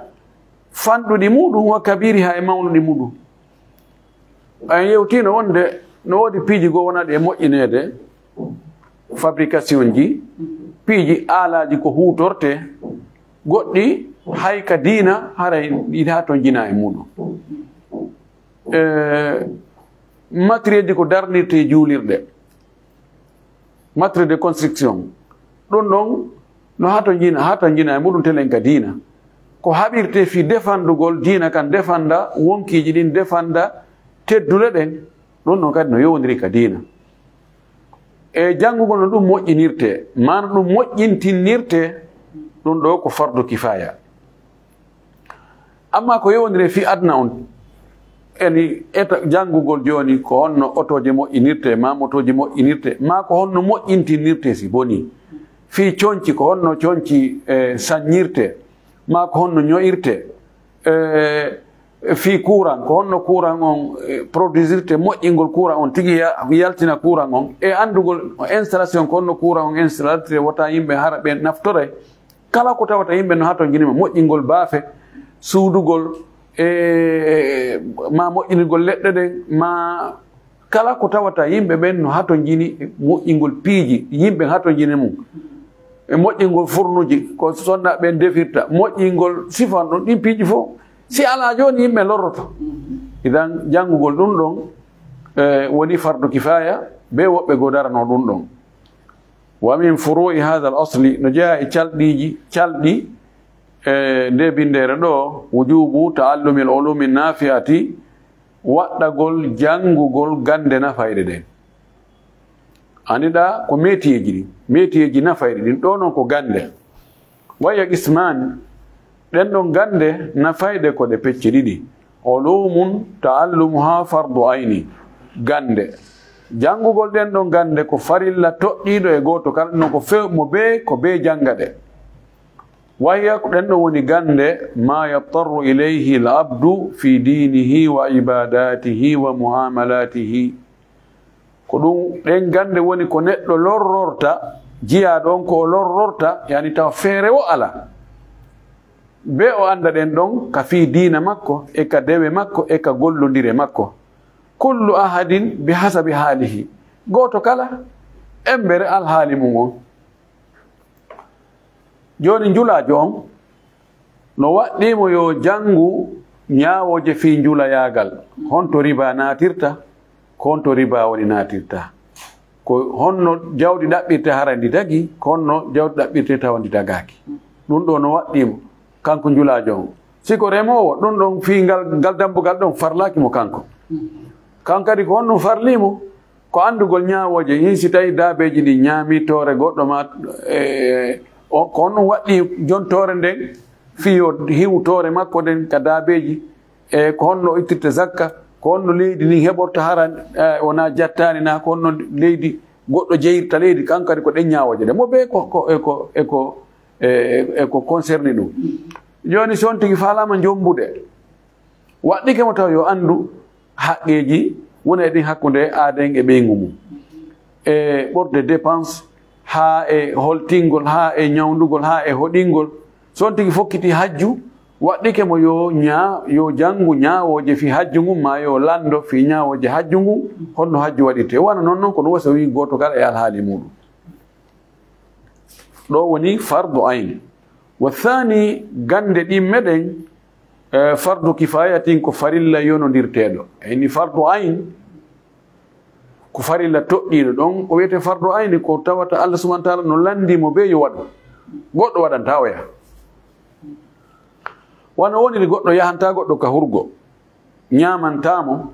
fanɗuɗi muɗum, wa kabiriha, e mawnuɗi muɗum. En yewtino wonde no woodi piiji goo wonaɗi e moƴƴineede, fabrication ji, piiji aalaaji ko huutorte, goɗɗi hay ka diina haray yiɗa hatonjina e muɗum. E, matériel ji ko darnirte e juulirɗe, matériel de construction, ɗum ɗon no hatonjina, hatonjina e muɗum telen ka diina. Ko haɓirte fii defandugol diina kan, defanda wonkiiji ɗin, defanda teddule ɗen, ɗum ɗon kadi no yowondiri ka diina. E janngugol no ɗum moƴƴinirte, maa no ɗum moƴƴintinnirte, ɗum ɗo ko fardu kifaya. Amma ko yowondiri fii aduna on, eni eta janngugol jooni ko honno otooje moƴƴinirte, maa motooje moƴƴinirte, maa ko honno moƴƴintinnirte si bonii. Fii conci, ko honno conci, eh, saññirte, maa ko honno ño'irte, eh, fii courant, ko honno courant on, eh, produisirte, moƴƴingol courant on tigi ya-, yaltina courant on, e anndugol installation, ko honno courant on installte, wota yimɓe hara ɓe naftoray. Kala ko tawata yimɓe no hatonjini ma, moƴƴingol baafe, suudugol, e, ma moƴƴinirgol leɗɗe ɗen, ma kala ko tawata yimɓe ɓen no hatonjini e moƴƴingol piiji, yimɓe hatonjini mum. E moƴƴingol furnuji, ko sonnaaɓe ɓen defirta, moƴƴingol sifan ɗon, ɗin piiji fof. Si alaa jooni yimɓe lorroto. Idan janngugol ɗum ɗon, e, woni fardu kifaya, be woɓɓe goo darano ɗum ɗon. Wa min furu'i hadha al-asli, no jeyaa e calɗiiji, calɗi, e nde binndere ɗo, wujubu ta'allumi al-ulumi nafi'ati, waɗɗagol janngugol gannde nafayɗe ɗen. Anndiɗaa ko métier ji ɗin, métier ji nafayɗi ɗin, ɗo non ko gannde. Wa hiya qismani, ɗen ɗon gannde nafayɗe ko ɗe pecce ɗiɗi. Ulumun ta'allumuha fardu ayni, gannde. Janngugol ɗen ɗon gannde ko farilla toɗɗiiɗo e gooto kala, no ko few-, mo bee, ko bee jannga ɗe. Wa hiya, ko ɗen ɗon woni gannde, ma yattarru ilayhi al abdu fi dinihi wa ibadatihi wa muamalatihi. Ko ɗum, ɗen gannde woni ko neɗɗo lorrorta, jiyaaɗo on ko o lorrorta, yani tawa feere wo alaa. Be o annda ɗen ɗon ka fii diina makko, e ka dewe makko, e ka gollondire makko. Kullu ahadin bi hasabi haalihi. Gooto kala, embere alhaali mum on. Jooni njulaajo on, no waɗɗii mo yo janngu ñaawooje fii njulayaagal. Honto riba naatirta? Ko honto riba woni naatirta? Ko honno jawdi ɗaɓɓirte hara ndi dagi? Ko honno jawdi ɗaɓɓirte tawa ndi dagaaki? Ɗum ɗo no waɗɗii mo, kanko njulaajo on. Si ko remoowo, ɗum ɗon fii ngal, ngal dambugal ɗon farlaaki mo kanko. Kanko kadi ko honɗum farlii mo? Ko anndugol ñaawooje, in si tawi daabeeji ɗi ñaami toore goɗɗo ma, e, o, ko honɗum waɗɗii jontoore nden, fii yo hiwu toore makko nden ka daabeeji, e ko honno o ittirta zakka, ko honno leydi ndin heɓorta hara, e, wona jattaani na, ko honno leydi goɗɗo jeyirta leydi, kanko kadi ko ɗen ñaawooje ɗe. Mo bee ko, ko, e ko, e ko, e, e ko concerné ɗum. Jooni si on tigi faalaama jommbude, waɗɗike mo taw yo anndu haqqeeji Wona e ɗin hakkunde aaden e ɓeyngu mum. E ɓorde dépense, haa e holtingol, haa e ñawndugol, haa e hoɗingol. So on tigi fokkiti hajju, waɗɗike mo yo ñaa-, yo janngu ñaawooje fii hajju ngun, maa yo lanndo fii ñaawooje hajju ngun, honno hajju waɗirte. Wano non non, ko ɗum wasa wii gooto kala e alhaali muuɗum. Ɗo woni fardu ayn. Wa thani, gannde ɗin meɗen, eh, fardu kifayatin ko farilla yonondirteeɗo. Ayni fardu ayn, ko farilla toɗɗiiɗo. Ɗon ko wiyetee fardu ayni, ko tawata Allah subhanahu wa ta'ala no lanndii mo bee yo waɗu. Goɗɗo waɗantaa oya. Wano woniri goɗɗo yahantaa goɗɗo ka hurgo, ñaamantaa mo.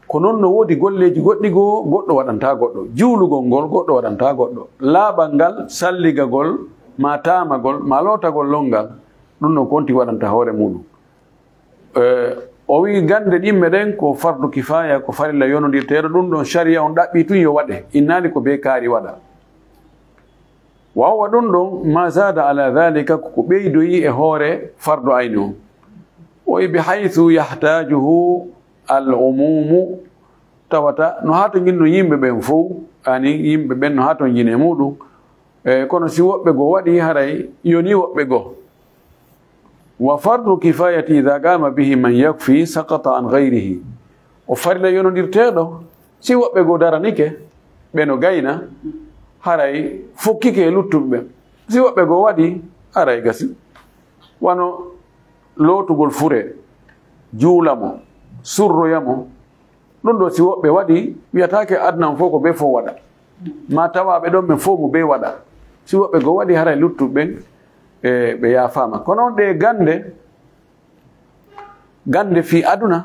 Ko non no woodi golleeji goɗɗi goo goɗɗo waɗantaa goɗɗo. Juulugol ngol goɗɗo waɗantaa goɗɗo. Laaɓal ngal, salligagol, maa taamagol, maa lootagol lonngal, ɗum ɗon ko on tigi waɗanta hoore muuɗum. Eh, o wi'i gannde ɗimme ɗen ko fardu kifaaya, ko farilla yonondirteeɗo, ɗum ɗon sariya on ɗaɓɓi tun yo waɗe, innaali ko bee kaari waɗa. Wa huwa ɗum ɗon ma zada ala dhalika, ko ko ɓeydoyi e hoore fardu ayni on. O wi'i bi haythu yahtajuhu al umumu, tawata no hatonjinno yimɓe ɓen fow, ani yimɓe ɓen no hatonjini e muuɗum. E, kono si woɓɓe goo waɗi, haray yoni woɓɓe goo. Wa fardu kifayati idha qama bihi man yakfi saqata an ghayrihi. O farilla yonondirteeɗo, si woɓɓe goo daranike, ɓe no gayna, haray fokkike e luttuɓe ɓen. Si woɓɓe goo waɗi, haray gasi. Wano lootugol fure, juula mo, surroya mo, ɗum ɗoo si woɓɓe waɗi, wiyataake aduna on fow ko ɓe fow waɗa. Maa tawaaɓe ɗon ɓen fow mo ɓe waɗa. Si woɓɓe goo waɗi, haray luttuɓe ɓen, e, ɓe yaafaama. Kono on ɗee gannde, gannde fii aduna,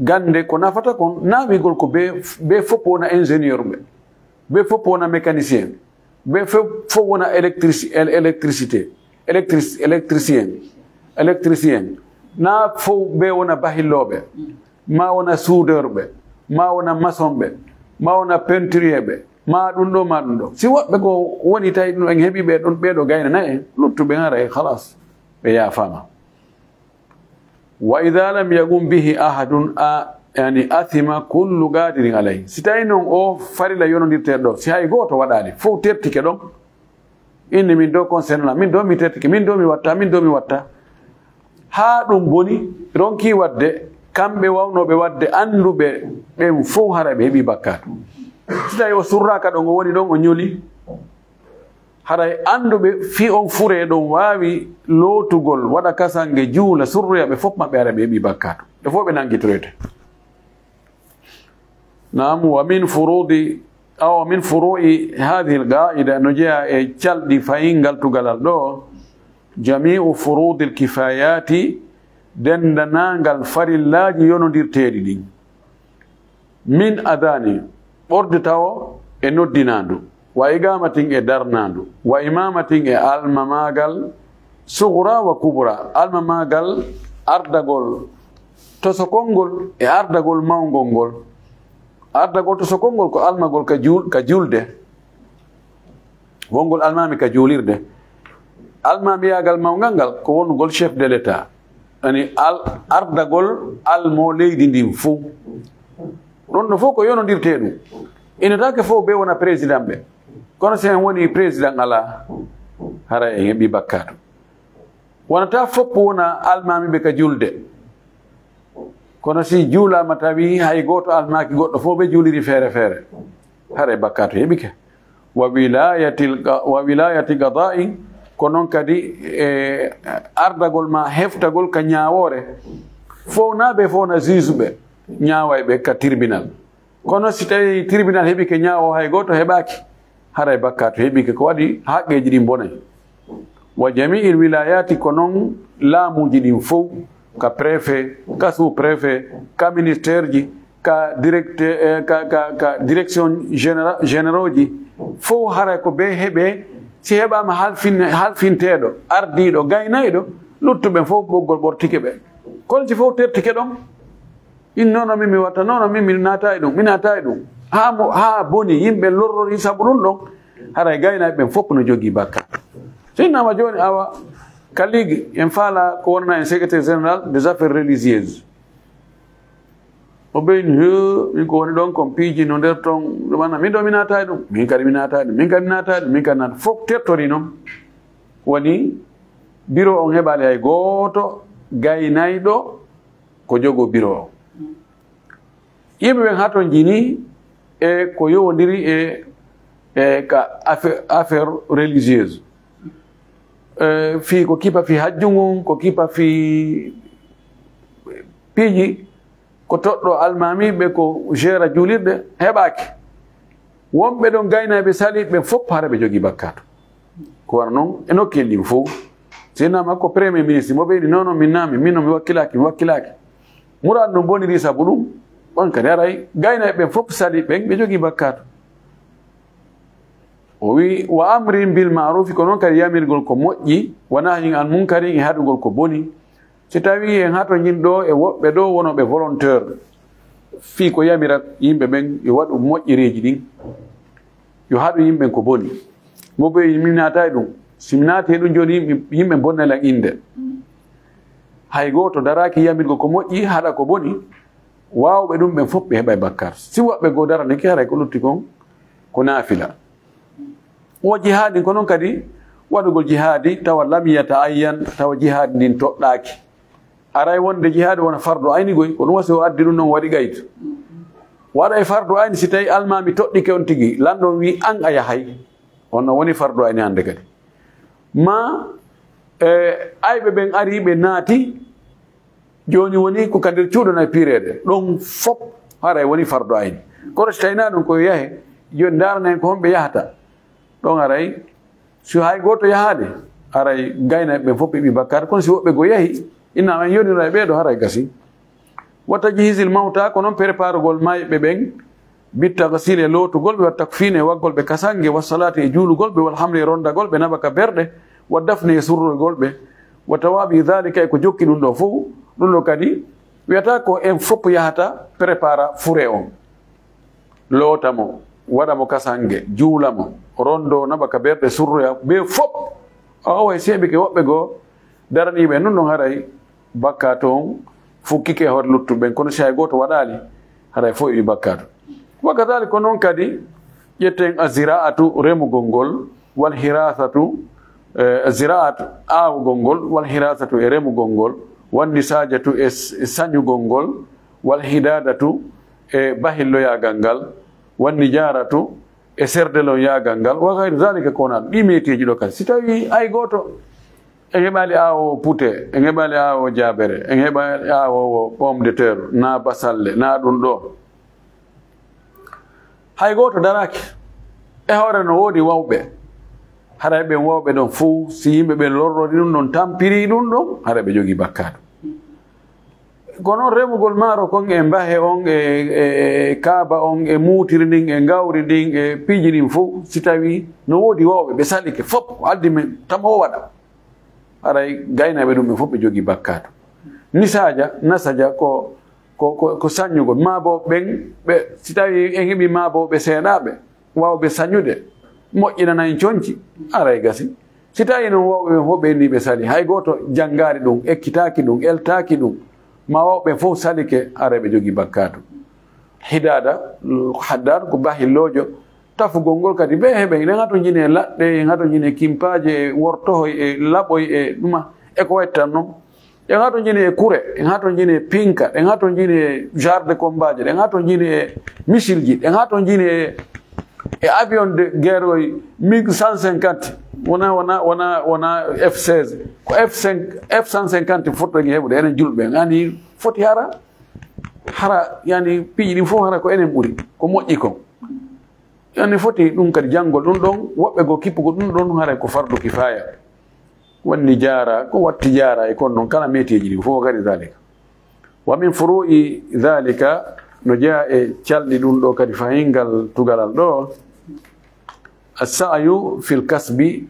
gannde ko nafata kon, naa wi'ugol ko ɓe, ɓe fow wona ingénieur ɓe, ɓe fow wona mécanicien, ɓe fow, fow wona électrici-, él-, électricité, électrici-, électricien, électricien, naa fow ɓe wona bahillooɓe. Maa wona soudeur ɓe, maa wona maçon ɓe, maa wona peinturier ɓe, maa ɗum ɗoo, maa ɗum ɗoo. Si woɓɓe goo woni tawi ɗum en heɓii ɓe ɗon, ɓee ɗoo gaynana en, luttuɓe haray halas, ɓe yaafaama. Wa idha lam yaqum bihi ahadun a, yani athima kullu qadirin alayhi. Si tawi non o farilla yonondirteeɗo ɗoo, si hay gooto waɗaali, fow tertike ɗon, inni min ɗoo concernant, min ɗoo mi tertike, min ɗoo mi watta, min ɗoo mi watta. Haa ɗum boni, ronki waɗde, kamɓe wawnooɓe waɗde, annduɓe ɓen fow haray ɓe heɓii bakkaatu. Si tawi o surraaka ɗon, o woni ɗon, o ñoli, haray annduɓe fii on furee ɗon waawi lootugol, waɗa kasange, juula, surroya ɓe fow maɓɓe, haray ɓe heɓii bakkaatu. Ɓe fow ɓe nanngitoyte. Naam, wa min furuudi, aw min furuu'i haadihil qaa'ida, no jeyaa e calɗi fayingal tugalal ɗoo, jamii'u furuudil kifaayaati, denndaangal farillaaji yonondirteeɗi ɗin. Min adaani, ɓorde tawo e noddinaandu, wa iqaamatin e darnaandu, wa imaamatin e almamaagal, sughra wa kubra, almamaagal ardagol tosokol ngol e ardagol mawngol ngol. Ardagol tosokol ngol ko almagol ka juul-, ka julde, wongol almaami ka juulirde. Almaamiyaagal mawngal ngal ko wonugol chef de l'État, ani al-, ardagol almo leydi ndin fow. Ɗon no fow ko yonondirtee ɗum. Ina taake fow ɓe wona président ɓe. Kono si en woni président alaa, hara en heɓi bakkaatu. Wonata fow wona almaami ɓe ka julde. Kono si juulaama tawi hay gooto almaaki goɗɗo, fow ɓe juuliri feere feere, haray bakkaatu heɓike. Wa wilayatil qa-, wa wilayati qada'in, ko noon kadi e ardagol ma heftagol ka ñaawoore. Fow na ɓe fow na juge ɓe, ñaaway ɓe ka tribunal. Kono si tawi tribunal heɓike ñaawo hay gooto heɓaaki, haray bakkaatu heɓike, ko waɗi haqqeeji ɗin bonay. Wa jami'il wilayati, ko noon laamuuji ɗin fow, ka préfet, ka sous-préfet, ka ministère ji, ka directeur, eh, ka, ka, ka direction généra-, généraux ji, fow haray ko ɓe heɓe, si heɓaama halfin-, halfinteeɗo, ardiiɗo, gaynayɗo, luttuɓe fow ɓoggol ɓortike ɓe. Kono si fow tertike ɗon, in nono min mi watta, nono min mi naata e ɗum, mi naata e ɗum. Haa mo, haa boni, yimɓe lorrori sabu ɗum ɗon, haray gaynaaɓe ɓen fow no jogii bakkaatu. So innama jooni awa, ka ligue, en faala ko wonana en secrétaire général des affaires religieuses. O ɓeyni, "He, min ko woni ɗon kon piiji no nder ton, ɗum ana, min ɗo mi naataay ɗum, min kadi mi naataay ɗum, min kadi mi naataay ɗum, min kadi naata." Fof tertori noon. Woni biro on heɓaali hay gooto gaynayɗo ko jogo biro o. Yimɓe ɓen hatonjini e ko yowondiri e, e ka affaire, affaire religieuse. E, fii ko kipa fii hajju ngun, ko kipa fii piiji, ko toɗɗo almaamiiɓe, ko jeera juulirɗe, heɓaaki. Wonɓe ɗon gaynayɓe sali ɓen fof hara ɓe jogii bakkaatu. Ko wano noon e nokkeeli ɗin fof. Si naama ko premier ministre mo ɓeyni, "Non, non, min naami, min no mi wakkilaaki, mi wakkilaaki." Muraadu no boniri sabu ɗum, on kadi haray gaynayɓe ɓen fof sali ɓen ɓe jogii bakkaatu. O wi, "Wa amrin bil ma'rufi", ko noon kadi yamirgol ko moƴƴi, "wa nahyin an munkarin", e haɗugol ko boni. Si tawii en hatonjin ɗo e woɓɓe ɗo wonooɓe volontaire, fii ko yamira yimɓe ɓen yo waɗu moƴƴereeji ɗin, yo haɗu yimɓe ɓen ko boni. Mo ɓe mi naata e ɗum. Si mi naati e ɗum jooni, yimɓe, yimɓe bonna lan innde. Hay gooto daraaki yamirgo ko moƴƴi, haɗa ko boni. Waawɓe ɗum ɓen fof ɓe heɓay bakkar. Si woɓɓe goo daranike, haray ko lutti kon ko naafila. Wo jihaadi, ko noon kadi waɗugol jihaadi, tawa lam yata'ayyan, tawa jihaadi ndin toɗɗaaki. Aray wonde jihaadi wona fardu ayni goy, ko ɗum wasi o addi ɗum noon waɗi gaytu. Waɗa e fardu ayni si tawi almaami toɗɗike on tigi, lanɗo on wi an a yahay. On no woni fardu ayni hannde kadi. Ma, e, ayɓe ɓen ari, ɓe naati, jooni woni ko ka nder cuuɗi na piireede. Ɗon fof haray woni fardu ayni. Kono si tawi na ɗum ko yahe, jooni ndaarana en ko honɓe yahata. Ɗon haray, si hay gooto yahaade, haray gaynayɓe ɓen fof ɓe ɓi bakkaat. Kono si woɓɓe goo yahi, inna en yonira e ɓee ɗo, haray gasi. Wa tajhizil mawta, ko noon préparugol mayɓe ɓen, bittaghsil, e lootugol ɓe, wa takfin, e waggol ɓe kasange, wa salaati, e juulugol ɓe, wal hamli, e rondagol ɓe, nabaka berɗe, wa dafni, e surrugol ɓe, wa tawabi dhalika, e ko jokki ɗum ɗo fof. Ɗum ɗo kadi wiyata ko en fof yahata prépara fure on, loota mo, waɗa mo kasange, juula mo, rondo, nabaka berɗe, surroya ɓe fof. Awa, e seeɓike woɓɓe goo daraniiɓe nun ɗon, haray bakkaatu on fukkike e hoore luttuɓe ɓen, kono si hay gooto waɗaali, haray fof e bakkaatu. Wa kadhalika, ko noon kadi ƴetten a ziraatu, remugol ngol, wal hirasatu, eh, ziraat, aawugol ngol, wal hirasatu, e remugol ngol, wan nisajatu, e s-, e sañugol ngol, wal hidadatu, e bahilloyaagal ngal, wan nijaratu, e serdelonyagal ngal, wa gayri zalika, ko wonaa ɗi meteeji ɗo kadi. Si tawi hay gooto, en heɓaali aawoowo pute, en heɓaali aawoowo jaabere, en heɓaali aawoowo pomme de terre, naa basalle, naa ɗum ɗo. Hay gooto daraaki. E hoore no woodi wawɓe. Haray ɓen wawɓe ɗon fow, si yimɓe ɓen lorrori ɗum ɗon, tampiri ɗum ɗon, haray ɓe jogii bakkaatu. Kono remugol maaro kon e mbahe on, e, e, e kaaba on, e muutiri ndin, e ngawri ndin, e piiji ɗin fow, si tawi no woodi wawɓe, ɓe salike, fof ko addi men, tama o waɗa. Haray gaynaaɓe ɗum ɓe fof ɓe jogii bakkaatu. Nisaaja, nasaja ko, ko, ko, ko saññugol. Maa bo ɓen, ɓe, si tawi en heɓi maa bo ɓe seeɗaaɓe, wawɓe sañude, moƴƴinana en conci, haray gasi. Si tawi noon wawɓe ɓen fof ɓe ni ɓe sali, hay gooto janngaali ɗum, ekkitaaki ɗum, eltaaki ɗum, ma wawɓe ɓen fof salike, haray ɓe jogii bakkaatu. Hidaada, haddad ko bahilloojo, tafugol ngol kadi, ɓe heɓe, eɗen hatonjini e laɗɗe, en hatonjini e kimpaaje, e wortohoy, e laɓoy, e ɗuma, e ko wayi tan noon. En hatonjini e kure, en hatonjini e pinka, en hatonjini e genre de combat ji, en hatonjini e missile ji, en hatonjini e, e avion de guerre oy mig cent cinquante, wona, wona, wona, wona F seize, ko F cinq, F cent cinquante fottogi heɓude, enen julɓe, yani foti hara, hara, yani piiji ɗin fof hara ko enen ɓuri, ko moƴƴi kon. Yani foti ɗum kadi janngol ɗum ɗon, woɓɓe goo kippugol ɗum ɗon, haray ko fardu kifaya. Wonni jaara, ko watti jaara e kon non kala meteeji ɗin fof, kadi zalika. Wa min furu'i zalika, no jeyaa e calɗi ɗum ɗo kadi fahingal tugalal ɗo, as-sa'yu fil kasbi,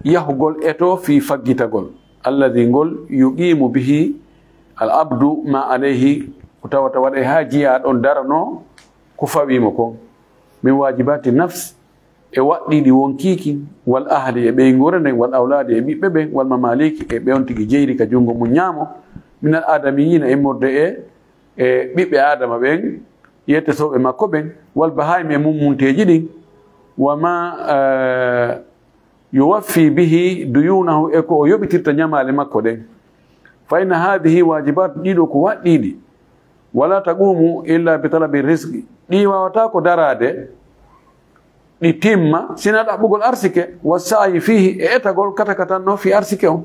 yahugol eto fii faggitagol, alladhi, ngol, yuqimu bihi al abdu ma alayhi, ko tawata waɗay haa jiyaa ɗon darano ko fawii mo kon, min waajibati nafs, e waɗɗiiɗi wonkiiki, wal ahli, e ɓeynguure nden, wal awlaadi, e ɓiɓɓe ɓen, wal mamaliki, e ɓe on tigi jeyri ka junngo mum ñaamo, minal adamiyina, immorde e, e ɓiɓɓe Aadama ɓen, yettotooɓe makko ɓen, wal bahaa'imi e mummunteeji ɗin, wa ma, eh, yuwaffi bihi duyunahu, e ko o yoɓitirta ñamaale makko ɗen. Fa inna haadihi waajibaat, ɗiɗo ko waɗɗiiɗi. Wala taqumu illa bi talabi rizqi, ɗi waawata ko daraade ɗi timma, sina ɗaɓɓugol arsike, wa sa'yi fihi, e etagol kata katan no fi arsike on.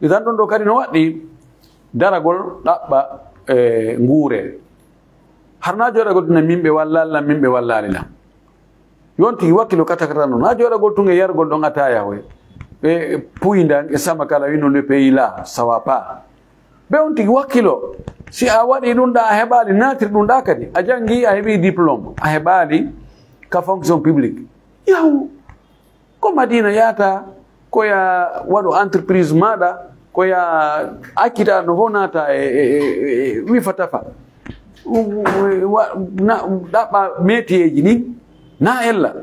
Idan ɗon ɗo kadi no waɗɗi daragol ɗaɓɓa, e, nguure. Har na jooɗagol tuna min ɓe wallali lan, min ɓe wallali lan. Yon tigi wakkilo kata katan no. Na jooɗagol tun e yargol ɗon ataya hoy. Ɓe puynda e sama kala wino le pays là, ça va pas. Ɓe on tigi wakkilo. Si a waɗi ɗum ɗa, a heɓali natir ɗum ɗa kadi. A jangi, a heɓi diplôme. A heɓali ka fonction publique. Yahu. Ko Madina yata, ko ya waɗu entreprise maɗa, ko ya accita no ho nata e, e, e, e, e, wifa tafa. U-, u-, wa-, na, ɗaɓɓa métier ji ɗin, na ella.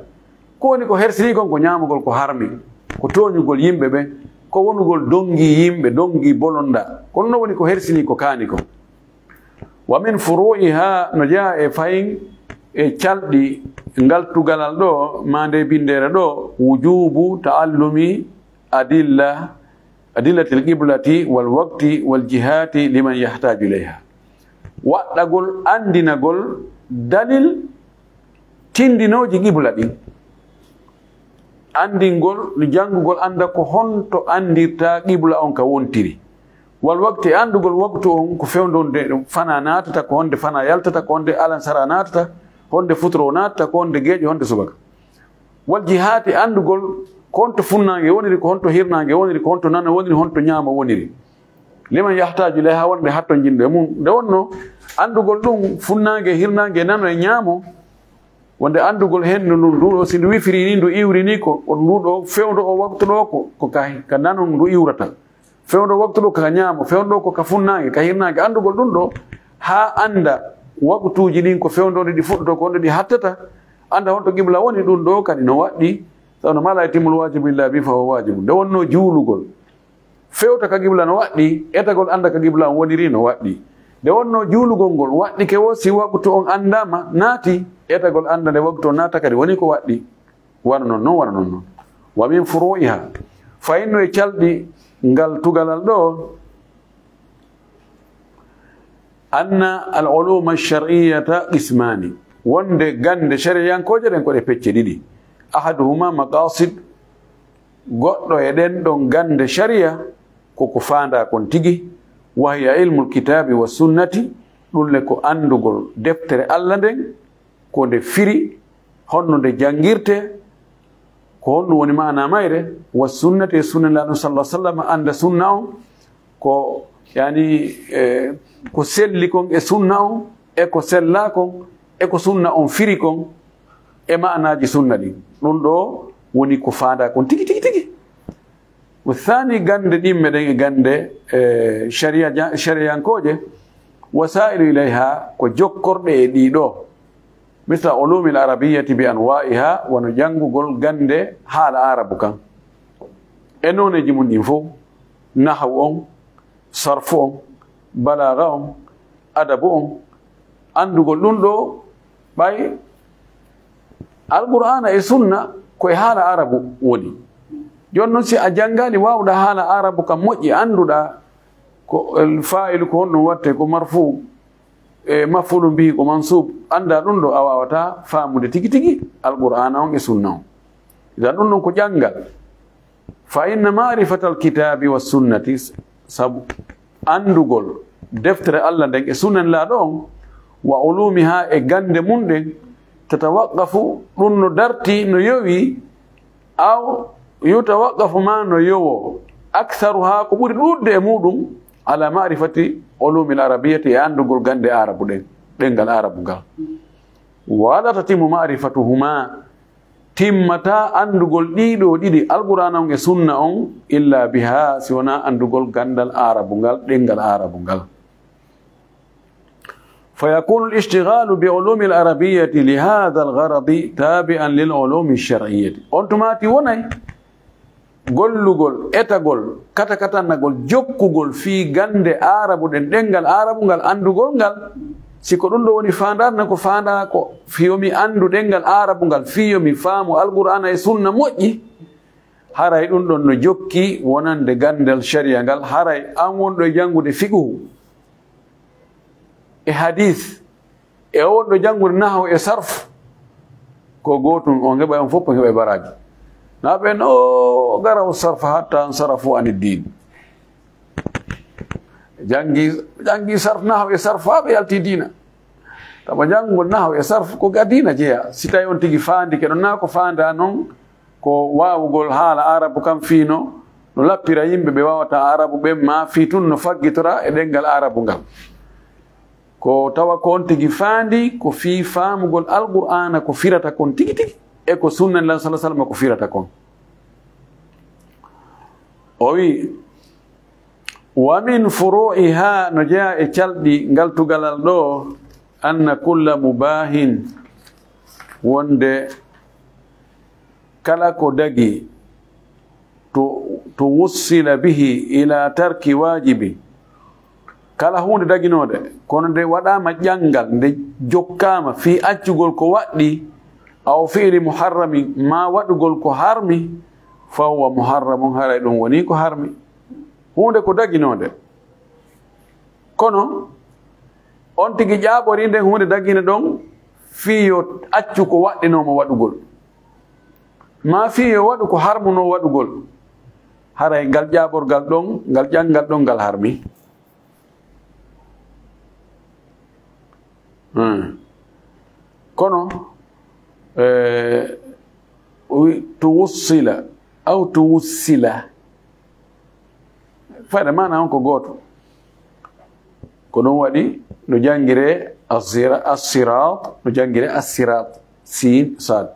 Ko woni ko hersini kon ko ñaamugol ko harmi, ko tooñugol yimɓe ɓen, ko wonugol dongi yimɓe, dongi bolonda. Kono no woni ko hersini ko kaani kon. Wa min furu'iha, no jeyaa e fayin e calɗi ngal tugalal ɗo, ma nde binndere ɗo, wujubu ta'allumi adilla, adillatil qiblati wal waqti wal jihati liman yahtaju ilayha. Waɗɗagol, anndinagol dalil tindinooji qibla ɗin. Anndingol, janngugol, annda ko honto anndirta qibla on ka wontiri. Wal waqti, anndugol waqtu on, ko fewndo nde fana naatata, ko honde fana yaltata, ko honde alansara naatata, honde futuro naatata, ko honde geeƴo, honde subaka. Wal jihaati, anndugol ko honto funnaange woniri, ko honto hirnaange woniri, ko honto nano woniri, honto ñaamo woniri. Liman yahtaju ilayha, wonde hattonjinɗo e mum. Nde wonno anndugol ɗum, funnaange, hirnaange, nano e ñaamo, wonde anndugol hendu ndun, ndu ɗo, si ndu wifiri ni, ndu iwri ni, ko, ko ndu ɗo fewndo o waqtu ɗo, ko, ko ka, ka nanon ndu iwrata. Fewndo waqtu ɗo ka ñaamo, fewndo ko ka funnaange, ka hirnaange. Anndugol ɗum ɗo, haa annda waqtuuji ɗin ko fewndo nde ɗi fuɗɗoto, ko nde ɗi hattata, annda honto qibla woni, ɗum ɗo kadi no waɗɗi. Sawno ma la yatimul wajibu illa bi fa huwa wajibu. Nde wonno juulugol, fewta ka qibla no waɗɗi, etagol annda ka qibla on woniri no waɗɗi. Nde wonno juulugol ngol waɗɗike wo si waqtu on anndaama naati, etagol annda nde waqtu on naata kadi woni ko waɗɗi. Wano non non, wano non non. Wa min furu'iha. Fayinno e calɗi ngal tugalal ɗo, anna al uluma shar'iyyata qismani. Wonde gannde shari'ankooje ɗen ko ɗe pecce ɗiɗi. Ahaduhuma maqasid, goɗɗo e ɗen ɗon gannde shari'a ko ko faandaa kon tigi, wa hiya ilmul kitabi wa sunnati, ɗum le ko anndugol deftere Allah nden, ko nde firi, honno nde janngirte, ko honɗum woni maana mayre, wa sunnati, e sunna Nulaaɗo sallallahu alaihi wasallam, annda sunna on, ko, yani, e, ko selli kon e sunna on, e ko sella kon, e ko sunna on firi kon, e maanaaji sunna ɗin. Ɗum ɗo woni ko faandaa kon tigi, tigi, tigi. Wa thani, gannde ɗimme ɗen e gannde, e, shari'a ja-, shari'ankooje, wasailu ilayha, ko jokkorɗe e ɗii ɗo. Misla ulumil arabiyyati bi anwa'iha, wano janngugol gannde haala Aarabu kan. E nooneeji mum ɗin fof, nahwu on, sarfu on, balaaga on, adabu on, anndugol ɗum ɗo, ɓay Alqur'aana e sunna ko e haala Aarabu woni. Jooni non, si a janngaali, waawuɗaa haala Aarabu ka moƴƴi, annduɗaa ko el faa'ilu ko honɗum watte, ko marfu, e maf'ulun bihi ko mansub, anndaa ɗum ɗo, a waawataa faamude tigi tigi Alqur'aana on e sunna on. Idan ɗum ɗon ko janngal. Fa inna ma'rifatal kitabi was sunnati, sabu anndugol deftere Allah nden e sunna Nulaaɗo on, wa ulumiha, e gannde mum ɗen, tatawaqqafu, ɗum no darti, no yowi, aw yutawaqqafu, ma no yowo, aktharuha, ko ɓuri ɗuuɗde e muɗum, ala ma'rifati ulumil arabiyyati, e anndugol gannde Aarabu ɗen, ɗemngal Aarabu ngal. Wala tatimmu ma'rifatuhuma, timmataa anndugol ɗii ɗoo ɗiɗi, Alqur'aana on e sunna on, illa biha, si wonaa anndugol ganndal Aarabu ngal, ɗemngal Aarabu ngal. Fa yakunu al-ishtighalu bi ulumi al-arabiyyati li hadha al-gharadi tabi'an lil ulumi ash-shar'iyyati. On tuma ti wonay gollugol, etagol, katakatannagol, jokkugol fii gannde aarabu ɗen, ɗenngal aarabu ngal, anndugol ngal. Si ko ɗum ɗo woni faandaare, na ko faandaa ko fii yo mi anndu ɗenngal aarabu ngal, fii yo mi faamu Alqur'aana e Sunna moƴƴi, haray ɗum ɗon no jokki wonande ganndal shari'a ngal, haray an wonɗo e janngude fiqhu e hadiis, e on ɗo janngude nahaw e sarf, ko gootum, on heɓa, on fof on heɓa baraaji. Na ɓen, "O, garaw sarf hatta ansarafu ani diin." Janngi, janngi sarf, nahaw e sarf, haa ɓe yalti diina. Tama janngugol nahaw e sarf ko ga diina jeya. Si tawi on tigi faandi ke ɗon, na ko faanda non, ko waawugol haala aarabu kan fii no, no lappira yimɓe ɓe waawata aarabu ɓen, ma fii tun no faggitora e ɗenngal aarabu ngal. Ko tawa ko on tigi faandi, ko fii faamugol Alqur'aana ko firata kon tigi tigi, e ko sunna Nulaaɗo sallallaahu alayhi wa sallam ko firata kon. O wi'i, "Wa min furu'iha", no jeyaa e calɗi ngal tugalal ɗo, "anna kulla mubahin", wonde kala ko dagi, to, to wussila bihi ila tarki wajibi, kala huunde daginoonde, kono nde waɗaama ƴanngal, nde jokkaama fii accugol ko waɗɗi, aw fi'li muharrami, maa waɗugol ko harmi, fa huwa muharramun, haray ɗum woni ko harmi. Huunde ko daginoonde, kono on tigi ƴaaɓorii nden huunde dagine ɗon fii yo accu ko waɗɗinoo mo waɗugol, maa fii yo waɗu ko harmunoo waɗugol, haray ngal ƴaaɓorgal ɗon, ngal ƴanngal ɗon, ngal harmi. Hmm. Kono, eh, o wi-, to wussila, aw to wussila. Fayda maana on ko gooto. Ko ɗum waɗi no janngiree assira-, assirat, no janngiree assirat, siin, saad.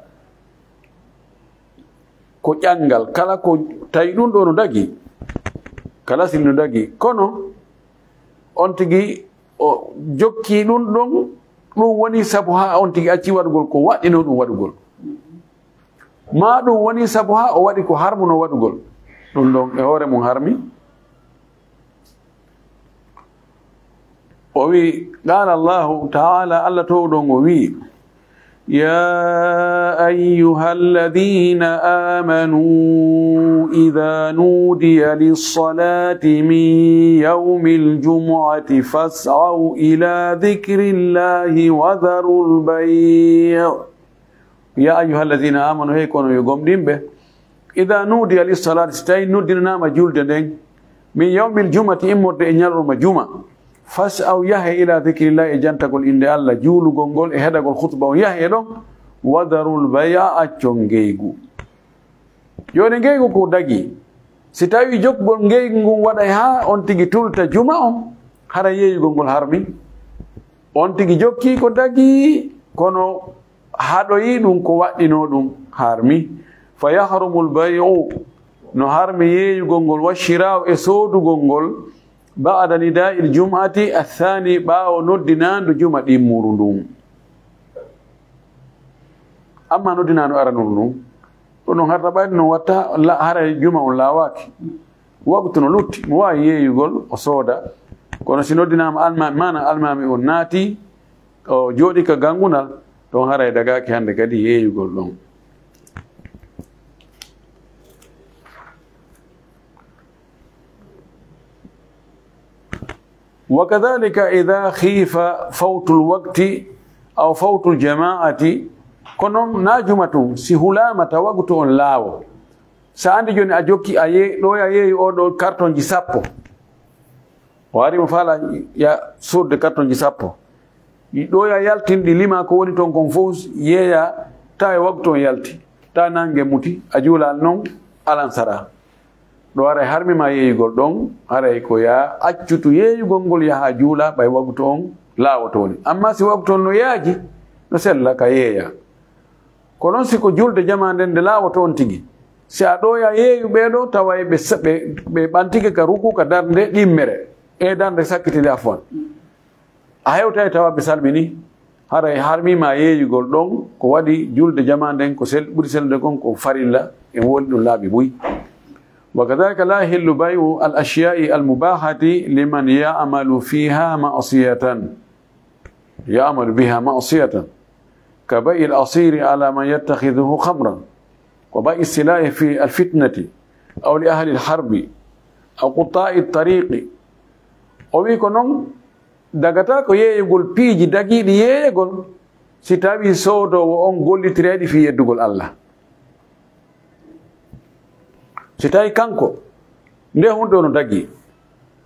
Ko ƴanngal, kala ko tawi ɗum ɗo no dagi, kala sini no dagi, kono on tigi o jokki ɗum ɗon, ɗum woni sabu haa on tigi acci waɗugol ko waɗɗinoo ɗum waɗugol. Maa ɗum woni sabu haa o waɗi ko harmunoo waɗugol. Ɗum ɗon e hoore mum harmi. O wi'i, qaala Allahu ta'ala, Allah toowɗo on o wi'i, "يا أيها الذين آمنوا إذا نودي للصلاة من يوم الجمعة فاسعوا إلى ذكر الله وذروا البيع." "Ya ayyuhallazina amanu", hey kono yo gomɗinɓe, "idha nudiya lis-salati", si tawi noddinanaama julde nden, "min yawmil jumati", immorde e ñalorma juma, "fas'aw", yahe, "ila dhikrillahi", e jantagol innde Allah, juulugol ngol e heɗagol khutba on, yahe ɗon, "wa dharul bay'a", accon ngeygu. Jooni ngeygu ko dagi, si tawi jokkugol ngeygu ngun waɗay haa on tigi tulta juma on, hara yeeyugol ngol harmi. On tigi jokki ko dagi, kono haɗoyi ɗum ko waɗɗinoo ɗum harmi. "Fa yahrumul bay'u", no harmi yeeyugol ngol, "wa shiraa'u", e soodugol ngol, "ba'da nidaa'il jum'ati athani", ɓaawo noddinaandu juma ɗimmuru ndun. Amma noddinaandu aranuru ndun, ɗum ɗon harta ɓayde no watta la-, haray juma on laawaaki. Waktu no lutti, mo waawi yeeyugol, o sooda. Kono si noddinaama almaami, maana almaami on naati, o jooɗi ka gangunal, ɗon haray dagaaki hannde kadi yeeyugol ɗon. Wa kadhalika idha khifa fawtul waqti aw fawtul jama'ati, ko non na juma tun, si hulaama ta waktu on laawo. Sa andi jooni a jokki, a ye-, ɗo ya yeeyi o ɗo kartonji sappo. O ari mo faala ya surde kartonji sappo. Ɗi ɗo ya yaltin ɗi lima ko woni ton kon fof yeeya ta e waktu on yalti. Ta nange muti, a juulal non alansara. Ɗo haray harmi ma yeeyugol ɗon, haray ko ya accutu yeeyugol ngol yaha juula ɓay waktu on laawotooni. Amma si waktu on no yaaji, no sella ka yeeya. Ko non si ko julde jamaa nden nde laawoto on tigi. Si a ɗoya yeeyu ɓee ɗo, tawa ɓe sa-, ɓe, ɓe ɓantike ka ruku, ka darnde ɗimmere, e darnde sakkitinde afwan. A hewtay tawa ɓe salmini, haray harmi ma yeeyugol ɗon, ko waɗi julde jamaa nden ko sel-, ɓuri sellude kon ko farilla, e woni ɗum laabi buy. وكذلك لا يحل بيع الأشياء المباحة لمن يعمل فيها معصية، يعمل بها معصية، كبيع العصير على من يتخذه خمرا، وبيع السلاح في الفتنة، أو لأهل الحرب، أو قطاع الطريق. O wi ko noon, dagata ko yeeyugol piiji dagiiɗi yeeyegol, si tawi soodoowo on gollitireeɗi fii yeddugol Allah. Si tawi kanko, nde hunde ono dagi,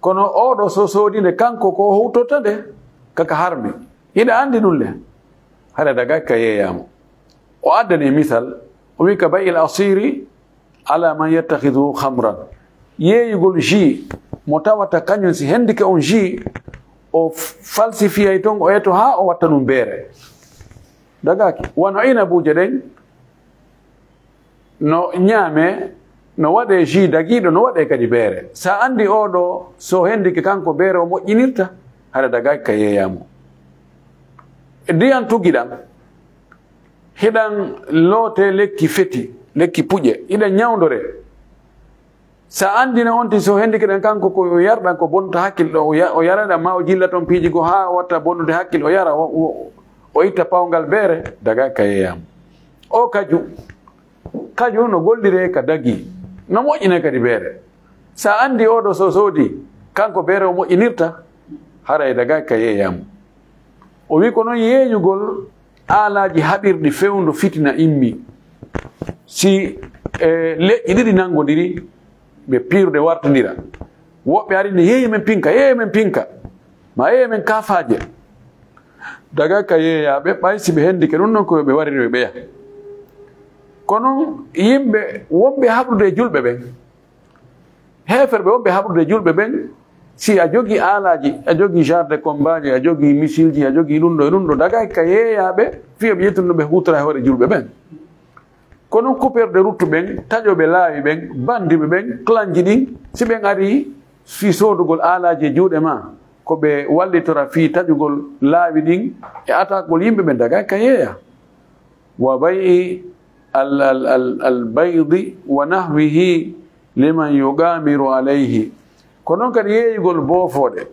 kono oɗo so soodi nde, kanko ko howtorta nde, kaka harmi. Hiɗa anndi ɗum le? Hara daga ka yeeyaamo. O addani misal, o wi ka bay'il asiri ala man yattakhiduhu khamran. Yeeyugol jus, mo tawata kañum si hendike on jus, o falsifiyay ton, o eto haa o watta ɗum beere. Dagaaki. Wano inabuuje ɗen, no ñaame, no waɗe jus dagiiɗo, no waɗe kadi beere. Sa anndi oɗo, so hendike kanko beere o moƴƴinirta, hara dagaaki ka yeeyaamo. Ndiyan tugiɗan, hiɗan loote lekki feti, lekki puƴe, hiɗan ñawndore. Sa anndina on ti so hendike ɗan kanko ko o yarɗan ko bonta hakkil ɗo, o ya-, o yaraɗan ma o jilla ton piiji goo haa o watta bonnude hakkil, o yara, o, o, o itta pawngal beere, dagaaki ka yeeyaamo. O kaju, kaju no golliree ka dagi, no moƴƴinee kadi beere. Sa anndi oɗo so soodi, kanko beere o moƴƴinirta, haray dagaaki ka yeeyaamo. O wi ko noon yeeyugol aalaaji haɓirɗi fewndo fitina immi. Si, e, leƴƴi ɗiɗi nanngodiri, ɓe piirude wartindira. Woɓɓe ari ne, "Yeeye men pinka, yeeye men pinka, ma yeeye men kaafaaje." Dagaaki ka yeeyaaɓe, ɓay si ɓe hendike ɗum noon ko yo ɓe warire ɓeya. Kono yimɓe wonɓe haɓrude e julɓe ɓen, heeferɓe wonɓe haɓrude e julɓe ɓen, si a jogii aalaaji, a jogii genre de combat ji, a jogii missile ji, a jogii ɗum ɗo e ɗum ɗo, dagaaki ka yeeyaaɓe, fii yo ɓe ƴettu no ɓe huutora e hoore julɓe ɓen. Kono coupeur de route ɓen, taƴooɓe laawi ɓen, banndiiɓe ɓen, clan ji ɗin, si ɓen arii fii soodugol aalaaji e juuɗe maa, ko ɓe wallitora fii taƴugol laawi ɗin e attaquegol yimɓe ɓen, dagaaki ka yeeya. Wa bay'i al, al, al, al baydi wa nahwihi liman yugaamiru alayhi. Ko noon kadi yeeyugol boofooɗe,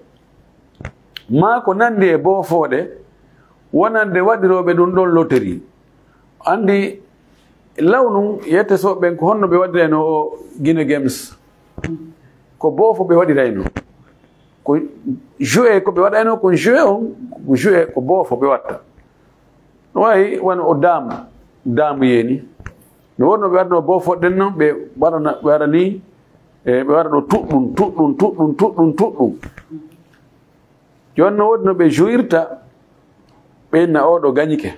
maa ko nanndi e boofooɗe, wonande waɗirooɓe ɗum ɗon loterie. Anndi lawnu yette so ɓen ko honno ɓe waɗiraynoo o Guinée Games. Ko boofo ɓe waɗiraynoo. Ko jouet ko ɓe waɗaynoo, kon jouet on, ko jouet ko boofo ɓe watta. No waawi wano o daamu, daamu yeeni. No wonno ɓe waɗanoo boofo ɗen noon, ɓe waɗana, ɓe waɗa nii, e ɓe waɗa ɗo tuɗɗum, tuɗɗum, tuɗɗum, tuɗɗum, tuɗɗum. Jooni no woodi no ɓe jouirta, ɓe inna oo ɗo gañike.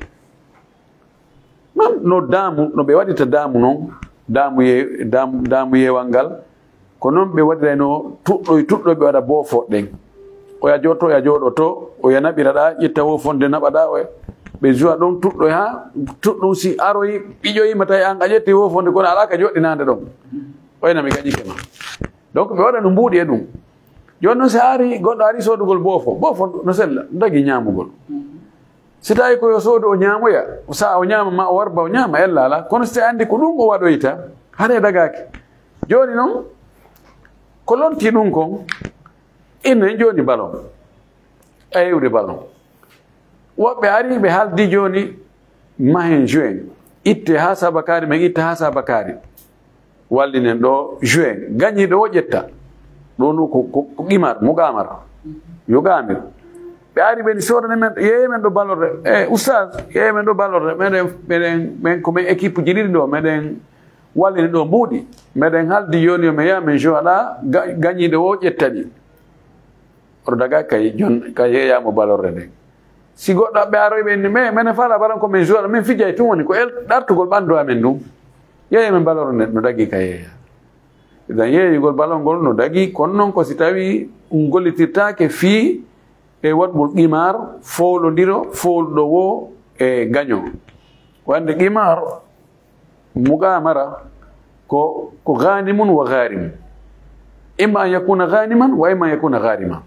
Noon no daamu, no ɓe waɗirta daamu noon, daamu ye-, daamu, daamu yeewal ngal, ko noon ɓe waɗiraynoo tuɗɗo e tuɗɗo ɓe waɗa boofo ɗen. Oya jooto, oya jooɗoto, oya naɓira ɗaa, ƴetta woofonde naɓa ɗaa, oya, ɓe joua ɗon tuɗɗo haa tuɗɗum si aroyi, ɓiƴoyiima tawi aan a ƴetti woofonde kono alaa ka joɗɗinaande ɗon. Oya na mi gañike ma. Donc ɓe waɗa no mbuuɗi e ɗum. Jooni noon si a ari, goɗɗo ari soodugol boofo, boofo no sella, dagi ñaamugol. Si tawi ko yo soodu o ñaamoya, sa o ñaama ma o warba o ñaama, ella alaa. Kono si tawi anndi ko ɗum o waɗoyta, haray dagaaki. Jooni noon, ko lontii ɗum kon, ina jooni balon. Ƴeewde balon. Woɓɓe ari, ɓe haaldi jooni, mahen juin. Itte haa sabakaari, men itta haa sabakaari. Wallinen ɗo juin. Gañiiɗo o ƴetta. Ɗo no ko, ko, ko qimar, muqamar. Yuqamir. Ɓe ari ɓe ni soodani men, yeeye men ɗo balorde. Eh, oustaz, yeeye men ɗo balorde. Meɗen, meɗen, men ko men équipe ji ɗiɗi ɗo. Meɗen wallini ɗo mbuuɗi. Meɗen haaldi jooni yo men yaha men joue alaa ga-, gañiiɗo o ƴetta ɗi. Oɗo daga kay jon, kay yeeyaamo balorde nden. Si goɗɗo ɓe aroy ɓe inni, "Mais menen fala balan ko min joueur, min fijay tun woni ko el ɗartugol ɓandu amen ndun." Yeeye men balorde nden no dagi ka yeeya. Idan yeeyugol balon ngol no dagi, kono non ko si tawi ɗum gollitirtaake fii e waɗgol qimar, foolondiro, fooluɗo wo e gaño. Wande qimar, muqamara ko, ko ganimun wa gharim. Imma an yakuna ganiman wa imma an yakuna gharima.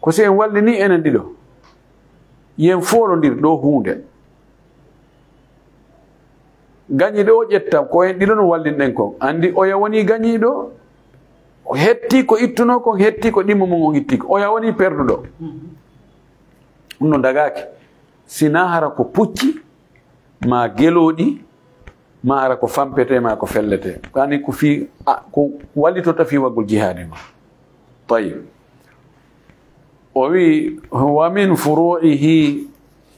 Ko si en wallini enen ɗiɗo, yen foolondir ɗo huunde. gañiiɗo o ƴetta ko en ɗiɗo no wallinɗen kon. Anndi oya woni gañiiɗo, o hetti ko ittunoo kon, hetti ko ɗimmo mum on itti ko. Oya woni perduɗo. Ɗum no dagaaki. Sinaa hara ko pucci, maa gelooɗi, maa hara ko fampetee, maa ko felletee. Kani ko fii, a, ko wallitota fii waggol jihaadi ma. Tayyib. O wi, "Wa min furu'ihi",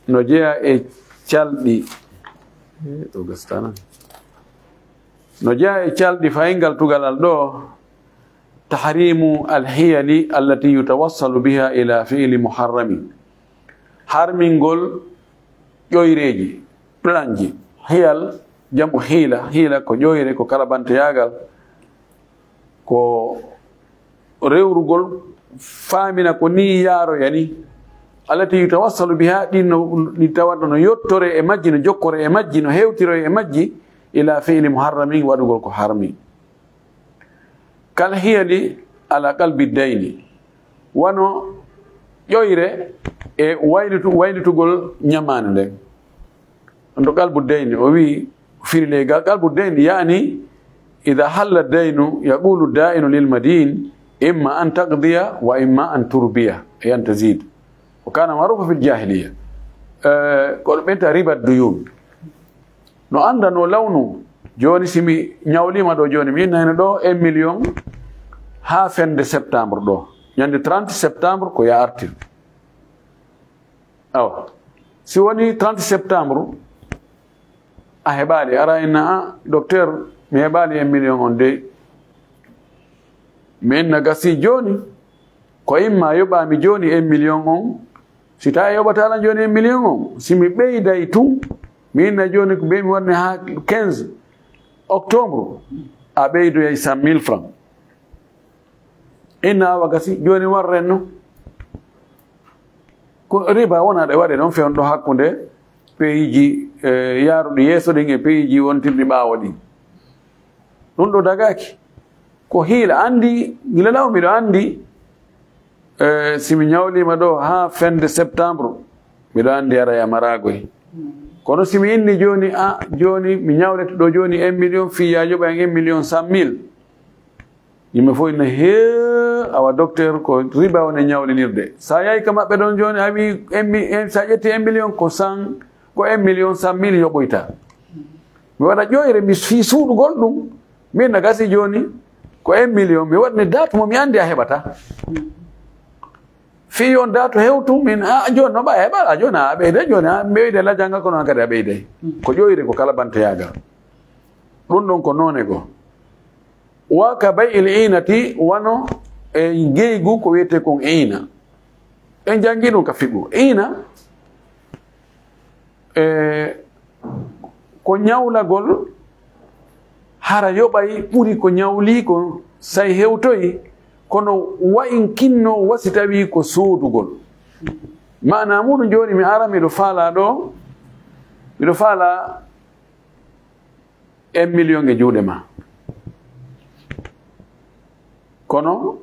no jeya e calɗi. Eh, ɗo gastana. No jeya e calɗi fayingal tugalal ɗo, "tahrimu al-hiyali allati yutawassalu biha ila fi'li muharrami." Harmingol ƴoyreeji, planji. Hiyal, jamu hiila, hiila ko ƴoyre, ko kalabanteyagal, ko rewrugol, faamina ko ni yaaroya ni. Allati yutawassalu biha, ɗin no, ɗi tawata no yottore e majji, no jokkore e majji, no hewtiroye e majji, ila fi'li muharramin, waɗugol ko harmi. Kal hiyali ala qalbi dayni, wano ƴoyre e waylitu-, waylitugol ñamaande nden. Ɗo qalbu dayni, o wi, firi ley gal qalbu dayni, yani, "Idha halla daynu, yaqulu da'inu lil madin, imma an taqdiya wa imma an turbiya, ay an tazid. Wa kana ma'rufa fil jahiliya." Eh, ko ɗo ɓenta riba duyun. No anndanoo lawnu. Jooni, si mi ñawliima ɗo jooni, mi innayno ɗo un million haa fende septembre ɗo. Ñande trente septembre ko ya artir. Awa. Si woni trente septembre, a heɓaali, ara inna, "A, docteur, mi heɓaali un million on dey." Mi inna gasi jooni, ko imma yoɓaami jooni un million on, si tawi yoɓataala jooni un million on, si mi ɓeyday tun, mi inna jooni ko ɓe mi waɗne haa quinze octobre, a ɓeydoyay cent mille francs. Inna awa gasi, jooni warren no. Ko riba wona ɗe waɗe ɗon fewndo hakkunde peyiiji, eh, yaaruɗi yeeso ɗin e peyiiji wontirɗi ɓaawo ɗin. Ɗum ɗo dagaaki. Ko hiila, anndi, gila law miɗo anndi, eh, si mi ñawliima ɗo haa fende septembre, miɗo anndi ara ya maraagoy. Kono si mi inni jooni, a, jooni mi ñawlete ɗo jooni un million, fii ya yoɓa en un million cent mille. Yimɓe fof inna, "Hee, awa docteur, ko riba woni ñawlinirde." Sa yahi ka maɓɓe ɗon jooni, a wi, un mi-, un, sa ƴetti un million, ko cent, ko un million cent mille yoɓoyta. Mi waɗa ƴoyre, mi fii suuɗugol ɗum. Min na gasi jooni, ko un million, mi waɗni date mo mi anndi a heɓata. Fii on date hewtu, min, a, jooni no ɓa heɓa, a, jooni a ɓeyde, jooni a ɓeyde lajanga, kono an kadi a ɓeyde. Ko ƴoyre, ko kala banteyagal. Ɗum ɗon ko noone goo. Wa ka bay'il iinati, wano e ngeygu ko wiyetee kon iina. En janngi ɗum ka fiqhu. Iina, e, ko ñawlagol hara yoɓay ɓuri ko ñawli ko say hewtoyi, kono wa in kinno wa si tawi ko soodugol. Maana muɗum jooni mi ara miɗo faala ɗo, miɗo faala un million e juuɗe ma. Kono,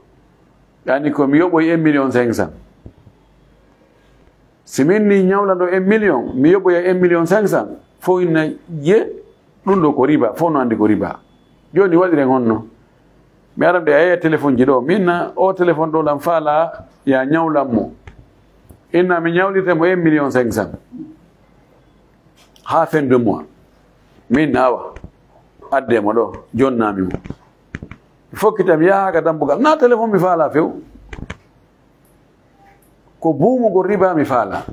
yani ko mi yoɓoy un million cinq cent. Si min ni ñawlando un million, mi yoɓoya un million cinq cent, fof inna je, ɗum ɗo ko riba, fof no anndi ko riba. Jooni waɗiren honno? Mi aran ɓe a yeeya téléphone ji ɗo, min na o téléphone ɗo lan faala ya ñawlan mo. Inna mi ñawlirte mo un million cinq cent. Haa fin de mois. Min awa. Adde mo ɗo, jonnami mo. Mi fokkita, mi yaha ka dambugal. Na téléphone mi faala few. Ko buumugol riba mi faala.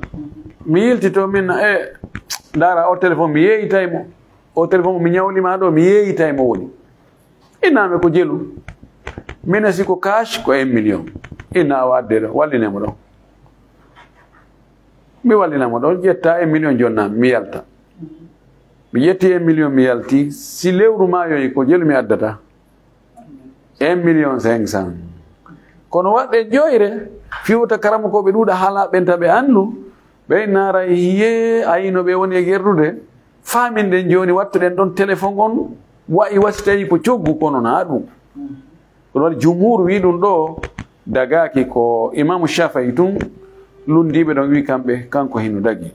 Mi yiltito min, e, ndaara o téléphone mi yeeyitay mo. O téléphone mi ñawlima ɗo, mi yeeyitay mo woni. Innami ko jelu. Mina si ko cash ko un million. Inna awa adde ɗo, walline mo ɗo. Mi wallina mo ɗon, ƴetta un million jonnami, mi yalta. Mi ƴetti un million, mi yalti. Si lewru maayoyi, ko jelu mi addata? Un million cinq cent. Kono waɗɗen ƴoyre, fiwta karamokooɓe ɗuuɗa haala ɓen ta ɓe anndu, ɓe naara hiye, ayi no ɓe woni e gerdude. Faaminɗen jooni, wattuɗen ɗon téléphone on, wa'i wa si tawi ko coggu, kono na ɗum. Ɗum waɗi jumhur wi ɗum ɗo dagaaki, ko Imaamu Shaafi'i tun lunndiiɓe ɗon wi kamɓe, kanko hino dagi.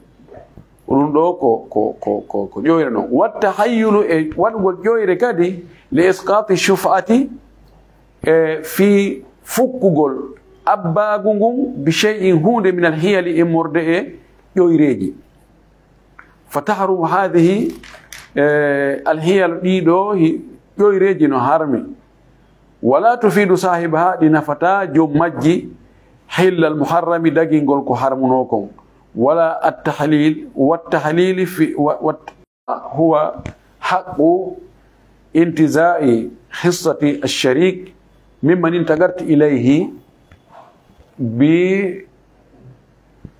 Ko ɗum ɗo ko, ko, ko, ko, ko ƴoyre noon. Watta hayyulu e waɗugol ƴoyre kadi, li isqati shuf'ati, e fii fukkugol abbaagu ngun, bi shay'in huunde, min al hiyali immorde e ƴoyreeji. Fa tahrumu haadihi, e, al hiyal ɗiɗo hi-, ƴoyreeji no harmi. Wala tufidu saahibaha, ɗi nafata joom majji, hillal muharrami, dagingol ko harmunoo kon. Wala at-tahlil, wa tahlili fi, wa, wa, huwa haqqu intizai hissati ash-sharik mimman intagarti ilayhi bi,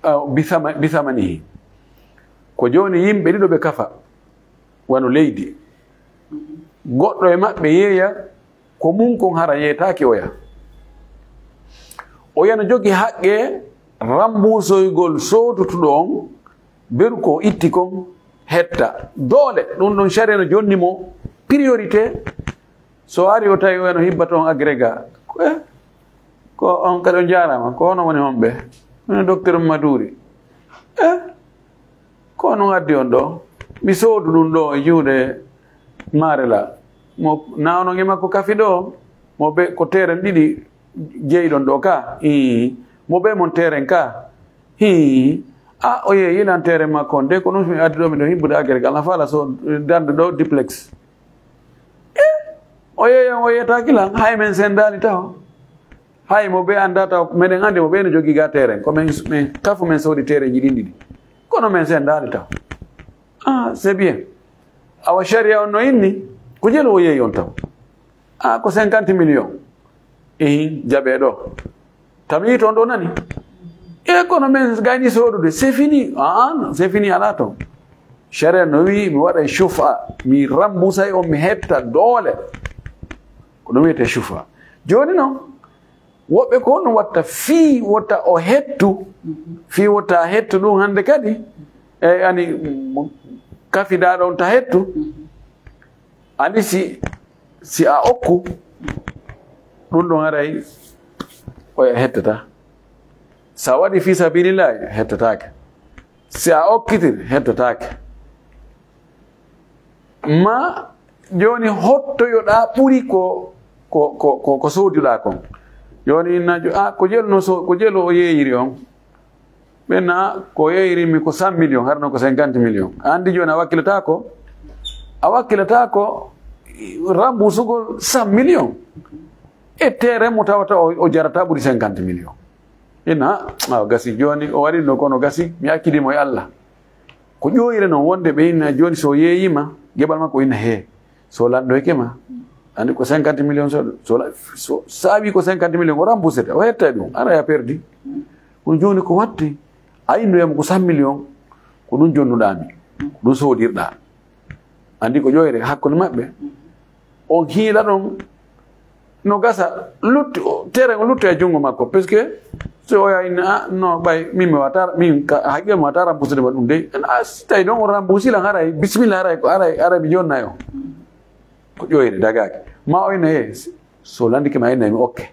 ah, bi thama-, bi thamanihi. Ko jooni yimɓe ɗiɗo ɓe kafa, wano leydi. Goɗɗo e maɓɓe yeeya, ko mun kon hara yeetaaki oya. Oya no jogi haqqe rambusoygol soodutuɗo on, beru ko o itti kon hetta. Doole, ɗum ɗon sharia no jonni mo priorité. So ari o tawi oya no hibba toon agrégat. Ko, eh, ko on kadi on jaaraama. Ko onon woni homɓe? Minen docteur Maduri. Eh? Ko onon addi on ɗo? Mi soodu ɗum ɗo e juuɗe Marela. Mo, na onon e makko kafi ɗo? Mo be, ko terrain ɗiɗi jeyɗon ɗo ka? Ii. Mo be mon terrain ka? Hii. A, o yeeyi lan terrain makko on. De ko ɗum mi addi ɗo, miɗo hibbude agrégat. Na faala so dande ɗo duplex. Eh, o yeeyan, o yeetaaki lan, hay men senndaali taho. Hay mo be anndaa taho, meɗen anndi mo be no jogii ga terrain. Ko men, men kafu men soodi terrain ji ɗin ɗiɗi. Kono men senndaali taho. Ah, c'est bien. Awa sharia on no inni, ko jelu o yeeyi on taho. Ah, ko cinquante millions. Ehin, jaɓee ɗo. Tawi toon ɗo nani. E kono men gayni soodude, c'est fini. Ah, ah, c'est fini, alaa toon. Sharia no wi'i mi waɗa shufa, mi rambusay on, mi hetta doole. Ko ɗum wiyetee shufa. Jooni noon, woɓɓe ko no watta fii wota o hettu, fii wota hettu ɗum hannde kadi. E ani, mo kafidaa ɗon ta hettu. Ani si, si a okku, ɗum ɗon haray o hettata. Sa waɗi fi sabilillahi, hettataake. Si a okkitir, hettataake. Ma jooni hottoyoɗaa ɓuri ko, ko, ko, ko, ko sooduɗaa kon. Jooni inna jo-, a, ko jelu no so-, ko jelu o yeeyiri on. Ɓen na ko yeeyiri mi ko cent millions, harno ko cinquante millions. A anndi jooni a wakkilataa ko, a wakkilataa ko rambusugol cent millions. E terrain mo tawata o, o jarata ɓuri cinquante millions. Inna, a, gasi jooni o waɗi no kono gasi, mi accidi mo e Allah. Ko ƴooyre noon wonde ɓe inna jooni so yeeyima, geɓal makko inna hee. So lanɗoyke ma, anndi ko cinquante millions so, so la-, so saawi ko cinquante millions, o remboursete, o hetta e ɗum, ara ya perdi. Kono jooni ko waɗde, a innoyama ko cent millions, ko ɗum jonnuɗaa mi, ko ɗum soodirɗaa. Anndi ko ƴooyre hakkunde maɓɓe. On hiila ɗon no gasa, lutti, o, terrain o lutti e junngo makko, parce que so o yahi, a, no ɓay, min mi wata, min ka, haqqe mi wata rembourser ma ɗum dey. A, si tawi ɗon o remboursi lan, haray, bismillah, haray, haray, haray mi jonna on. Ko ƴooyre dagaaki. Ma o inna, he, so landike ma inna mi okke.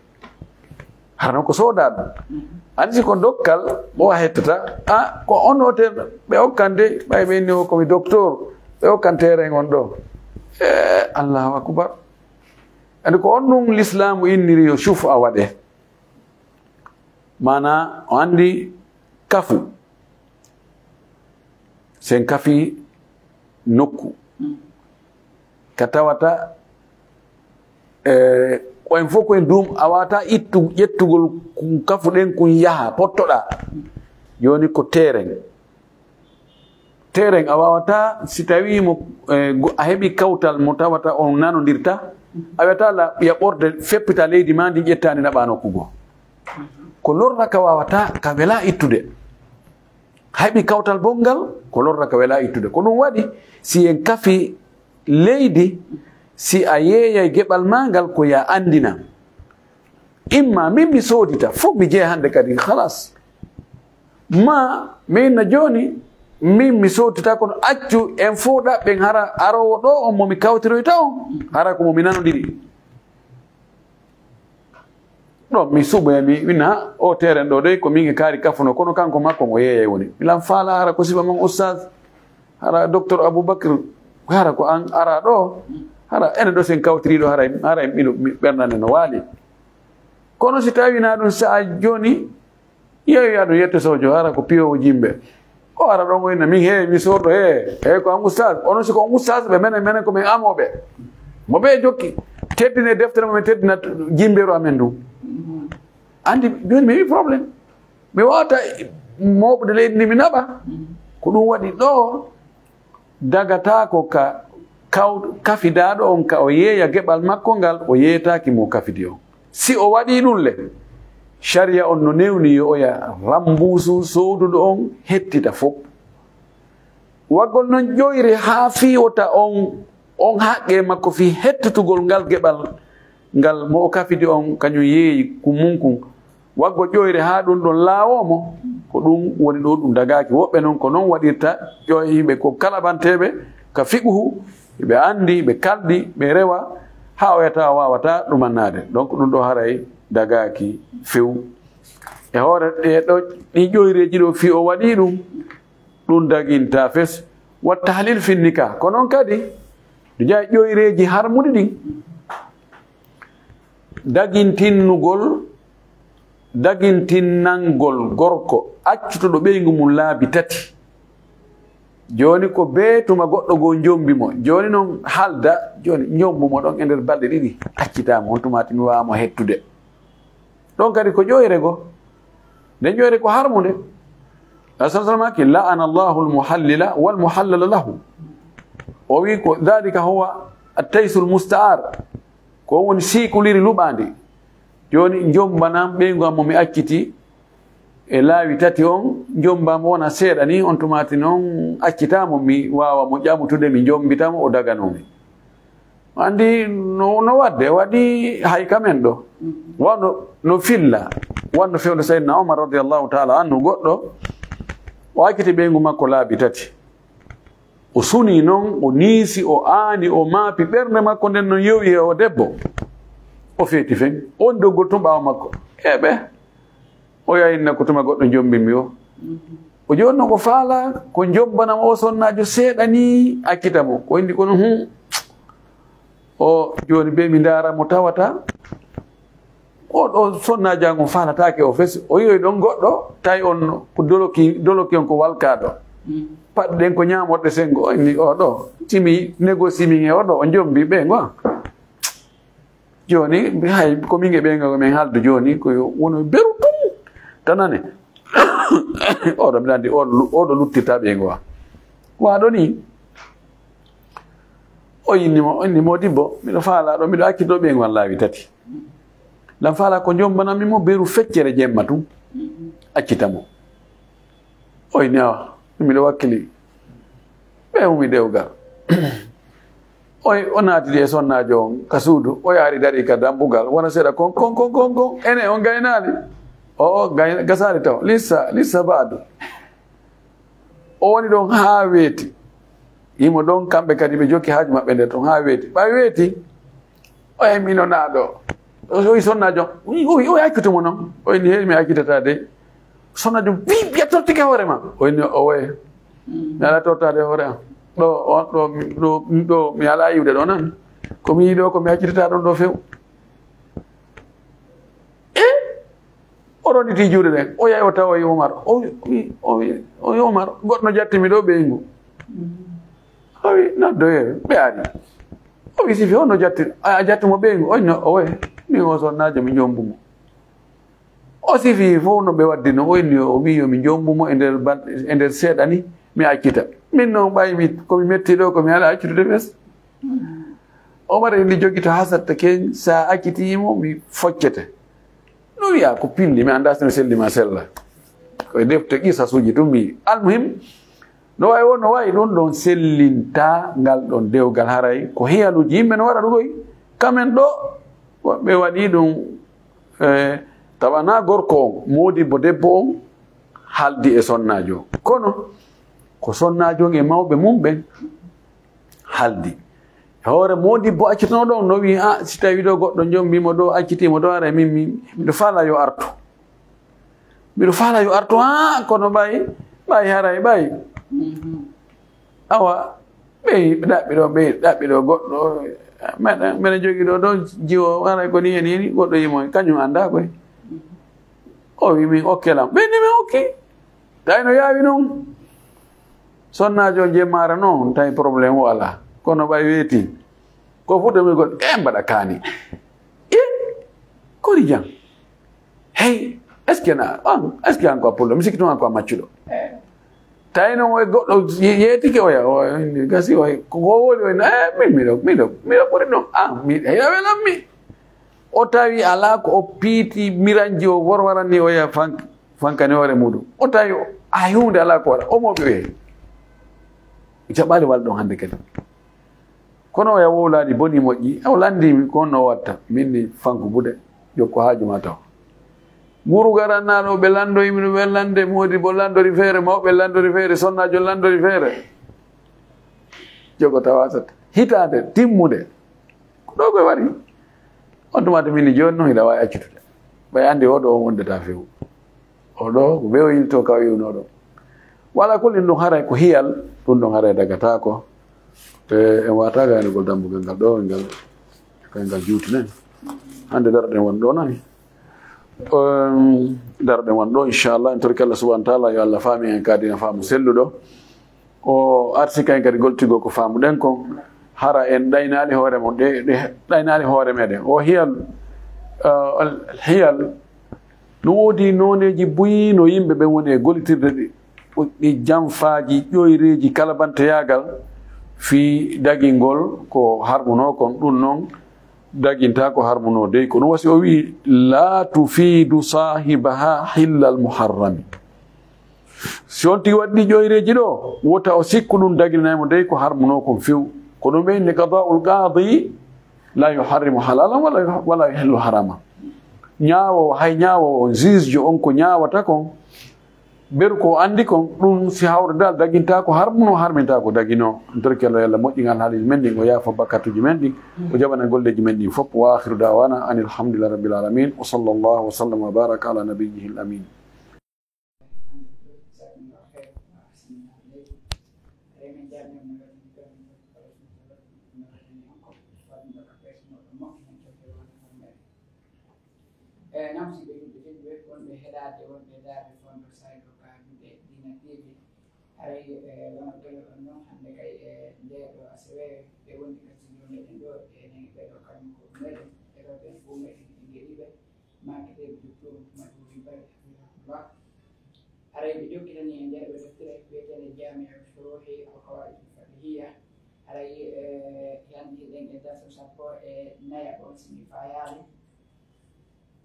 Hara noon ko soodaa ɗum. Anndi si ko dokkal, mo a hettata, a, ko on o ter-, ɓe okkan de, ɓay ɓe inni o komi docteur, ɓe okkan terrain on ɗo. E, Allahu akbar. Anndi ko on ɗum Lislaamu inniri yo shufa waɗe. Maanaa, o anndi kafu. Sen kafi nokku. Ka tawata, e, ko en fof ko en duum, a waata ittu, ƴettugol kun kafu ɗen kun yaha, pottoɗaa. Jooni ko terrain. Terrain a waawataa, si tawii mo, e, go-, a heɓi kawtal mo tawata on nanondirta, a wiyataa la, ya ɓorde feppita leydi maa ndi ƴettaani naɓaa nokku goo. Ko lorra ka waawataa, ka welaa ittude. Heɓi kawtal bonngal, ko lorra ka welaa ittude. Ko ɗum waɗi, si en kafi leydi, si a yeeyay geɓal maa ngal, ko ya anndina. Imma min mi soodita, fof mi jeya hannde kadi, halas. Ma, mi inna jooni, min mi soodita, kono accu en fof ɗaɓɓen hara aroowo ɗo on mo mi kawtiroyta on, hara ko mo mi nanondiri. Ɗo mi suɓoya, mi winna, o terrain ɗo dey, ko min e kaari kafuno, kono kanko makko mo yeeyay woni. Mi lan faala hara ko sifa mon, ustaz. Hara docteur Aboubacry, hara ko an ara ɗo, hara ene ɗo sen kawtiri ɗo, hara, hara en ɓiɗo mi ɓernane no waali. Kono si tawi na ɗum sa'a joni, yeeyo ya ɗum yette sojo, hara ko piyowo jimɓe. O ara ɗon o inna min, he, mi sodo, he, he, ko an ustaz. Ono si ko an ustaz ɓe, menen, menen ko min amoɓe. Mo ɓe jokki, teddine deftere mo, min teddina jimberu amen ndu. Andi, joni mi wi problème. Mi wawata mawɓe leydi ndi mi naɓa. Ko ɗum waɗi ɗo, dagataako ka kaw-, kafidaaɗo on ka o yeeya geɓal makko ngal, o yeetaaki mo kafidi on. Si o waɗii ɗum le, sharia on no newni yo oya rambuusu sooduɗo on hettita fof. Waggol non ƴoyre haa fii wota on, on haqqe makko fii hettutugol ngal geɓal ngal mo o kafidi on kañum yeeyi kun mun kun. Waggo ƴoyre haa ɗum ɗon laawoo mo, ko ɗum woni ɗo ɗum dagaaki. Woɓɓe noon ko noon waɗirta, ƴoyhiɓe ko kalabanteeɓe ka fiqhu, ɓe anndi, ɓe kalɗi, ɓe rewa, haa o yata waawataa ɗumannaade. Donc ɗum ɗo haray dagaaki few. E hoore ɗee ɗo, ɗii ƴoyreeji ɗo fii o waɗii ɗum, ɗum daginta fes. Wa tahlil fi nikah. Ko noon kadi, ɗum jeyaa ƴoyreeji harmuɗi ɗin. Dagintinnugol, dagintinnangol gorko accutuɗo ɓeyngu mum laabi tati. Jooni ko bee tuma goɗɗo goo njombi mo. Jooni noon haalda, jooni njombu mo ɗon e nder balɗe ɗiɗi, accitaa mo, on tuma timi waawa mo hettude. Ɗon kadi ko ƴoyre goo. Nden ƴoyre ko harmunde. Rasul sallallahu alaihi wasallam ki, "La'ana Allahu al-muhallila wal muhallala lahu." O wi ko, "Dhalika huwa at-taysul musta'ar." Ko on woni siikuliri luɓaandi. Jooni, njombanam ɓeyngu am mo mi acciti e laawi tati on, njomba mo wona seeɗa ni, on tumaati noon accitaa mo, mi waawa mo ƴamutude, mi njombita mo, o daganoo mi. Anndi no, no waɗde, waɗi hay kamen ɗo. Wano, no filla, wano fewndo Seydina Omar radiyallahu ta'ala anhu, goɗɗo, o acciti ɓeyngu makko laabi tati. O suni noon, o niisi, o aani, o maapi ɓernde makko nden noon yewi e o debbo. O feeti fen, on doggol tun ɓaawo makko. Eɓe, o yayinna ko tuma goɗɗo njombimmi o. O jooni noon ko faala, ko njombanam o sonnaajo seeɗa ni, accita mo. Ko indi kono, hum. O jooni be mi ndaara mo tawata. O ɗo sonnaajo an on faalataake o fes. O yi'oy ɗon goɗɗo, tawi on ko doloki, doloki on ko walkaaɗo. Paɗɗen ko ñaamorɗe sengo. O inni o ɗo, timi négocie min e o ɗo, o njombi ɓe ngo. Jooni, hay ko min e ɓe ngo min haaldu jooni, ko yo wono beru tum. Tanane. Oɗo mbiɗa anndi oɗo lu-, oɗo luttirta ɓe ngo. Waaɗo ni. O inni mo, o inni mo, "Dibbo, miɗo faala ɗo, miɗo accito ɓe ngo laawi tati. Lan faala ko njombanammi mo beru feccere jemma tun. Accita mo." O inni, "Awa, miɗo wakkili." Ɓe umi dewgal. O, o naatidi e sonnaajo on ka suudu, o yaari dari ka dambugal, wona seeɗa kon, kon, kon, kon, kon. Ene on gaynaali. O, o gay-, gasaali taw. Lissa, lissa baadu. O woni ɗon haa weeti. Yimo ɗon, kamɓe kadi ɓe jokki haaju maɓɓe nder ton haa weeti. Ɓay weeti, o yahi mino naa ɗo. O, o sonnaajo, o, o, o accutu mo non. O inni, "Hey, mi accitata de." Sonnaajo, "Bi, bi a tortike hoore ma." O inni, "O waye. Mi alaa tortaade hoore am. Ɗo, on, ɗo, mi, ɗo, ɗo, mi alaa yiwde ɗo nan. Ko mi yiɗo, ko mi accitata ɗon ɗo few." E? O ronditi juuɗe ɗen. O yahi o tawoyi Omar. O wi, o wi, o wi, "Omar, goɗɗo no jatti mi ɗo ɓeyngu." O wi, "Noddoye, ɓe ari." O wi, "Sifi, on no jatti, a, a jatti mo ɓeyngu?" O wi, "No, o waye. Min o sonnaajo mi njombu mo." O sifi fof no ɓe waddino. O inni, o wi, "Yo mi njombu mo e nder bal-, e nder seeɗa ni, mi accita. Min noon ɓay mi, ko mi metti ɗo, ko mi alaa accutude fes." Omar inni, "Jogi to hasatta ken, sa acciti mo, mi foccete." No wiya ko pindi, mi anndaa si no selli ma sella. Ko e defte qisasuuji tun mi. Almuhim, no wayi won, no wayi ɗun ɗon sellinta ngal ɗon dewgal, haray ko hiyaluuji yimɓe no waɗa ɗun ɗoy. Kamen ɗo, woɓɓe waɗi ɗun, eh, tawa na gorko on, moodibbo debbo on haldi e sonnaajo. Kono ko sonnaajo on e mawɓe mum ɓen haldi. E hoore moodibbo accitanoɗo on no wi'i, "Ah, si tawi ɗo goɗɗo njombi mo ɗo, acciti mo ɗo, haray min mi, miɗo faala yo artu. Miɗo faala yo artu, ah, kono ɓay, ɓay haray ɓay." Mhm. Awa, ɓe ɗaɓɓi ɗo, ɓe ɗaɓɓi ɗo goɗɗo, meɗen, meɗen jogi ɗo, ɗo jiwo, haray ko ni e ni, ni, goɗɗo yimo, kañum annda koy. O wi min okke lam, ɓe ni min okki. Tawi no yaawi noon. Sonnaajo on jemmaare noon, tawi problème o alaa. Kono ɓay weeti. Ko fuɗɗo mi goɗɗo, e mbaɗa kaani. E, kori jam. Hey, est-ce que na, an, est-ce que an ko a pullo? Mi sikki tuma ko a maccuɗo. Tawi noon o e goɗɗo ye-, yeetike oya, o, gasi o, ko, ko woni o, e, min, miɗo, miɗo, miɗo ɓuri ɗum. Ah, mi, hina welan mi. O tawi alaa ko o piiti miranji o worwaranni oya fank-, fankani hoore muɗum. O tawi o, ay huunde alaa ko waɗa. O mo ɓe. Jaɓaali wal ɗon hannde kadi. Kono oya wowlaani boni moƴƴi. O lanndii mi ko honno o watta. Min ni fanku buɗe. Jokko haaju ma taw. Nguuru garannaaɗo ɓe lanndoyi mi no ɓe lannde. Moodi bo lanndori feere, mawɓe lanndori feere, sonnaajo lanndori feere. Jogo tawa sat. Hitaande timmude. Ko ɗo koye wari. On tuma to min ni jooni noon hiɗa waawi accutude. Ɓay anndi oɗo on wondata few. Oɗo ko wewoyilto ka wewnoɗo. Wala kullin ɗum haray ko hiyal, ɗum ɗon haray dagataako. E, en wata gaynugol dambugal ngal ɗo, ngal, kay ngal juutinen. Hannde daroɗen won ɗo nani. Em, daroɗen won ɗo, inchallah, en torki Allah subhanahu wa taala, yo Allah faami en ka dina faamu selluɗo. O arti kay kadi goltigo ko faamuɗen kon. Hara en ɗaynaali hoore mon, ɗe, ɗe ɗaynaali hoore meɗen. O hiyal, eh, al-, hiyal no woodi nooneeji buy no yimɓe ɓen woni e gollitirde ɗi, ɗi janfaaji, ƴoyreeji, kala banteyaagal fii dagingol ko harmunoo kon. Ɗum noon dagintaa ko harmunoo dey. Ko ɗum wasi o wi'i, "La tufidu saahibaha hillal muharrami." Si on tigi waɗi ɗi ƴoyreeji ɗo, wota o sikku ɗum daginay mo dey ko harmunoo kon few. Ko ɗum ɓe inni qadaa'ul qaadi la yuharrimu halalan wala, wala yuhillu harama. Ñaawo, hay ñaawo on, juge on ko ñaawata kon, beru ko o anndi kon, ɗum si hawre dal dagintaa ko harmunoo, harmintaa ko daginoo. En torki Allah yo Allah moƴƴingal haaliji men ɗin, o yaafa bakkatuji men ɗin, o jaɓana golleji men ɗin fof. Wa akhiru da'wana anil hamdulillahi rabbil alamin. Wa sallallahu wa sallam wa baraka ala nabiyyihil amin. E nam si ɓe yimɓe tedduɓe wonɓe heɗaade, wonɓe daade fondo saydo ka juuɗe Dina T V. Haray, e, wano ɓeɗo ɗon noon hannde kay e nde ɗo asewe ɓe wondi ka studio meɗen ɗo, e nani ɓeɗo kañum ko meɗen, e ɗo ɓen fof meɗen en ngeɗiɓe. Maaki ɓe jokkirde Mamadou Bari hafidahullah. Haray ɓe jokkitani e nder ɓe deftere wiyeteende Jaami'u Shuruhi Al-Qawaa'id Al-Fiqhiyya. Haray, eh, yanti ɗen e darsu sappo e nayaɓo, si mi fayaali.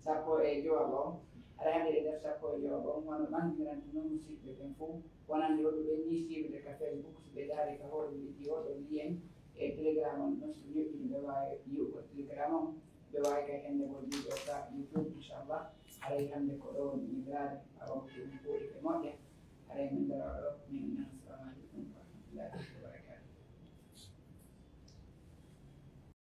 Sappo e jowaɓo. Haray hannde e darsu sappo e jowaɓo, wano ɓannginantu noon musidɓe ɓen fof, wonande woɓɓe ɓen ni siiwde ka Facebook, si ɓe ndaari ka hoore wiɗi oɗo lien e Telegram on, non si ɓe ñoƴƴi ɓe waawi yi'ugol Telegram on. Ɓe waawi kay hannde ko ɗiɗo ka YouTube, inchallah. Haray hannde ko ɗo woni miñiraade, awa ko ɗum kuuɗe ɗe moƴƴa. Haray min ndaroo ɗo, min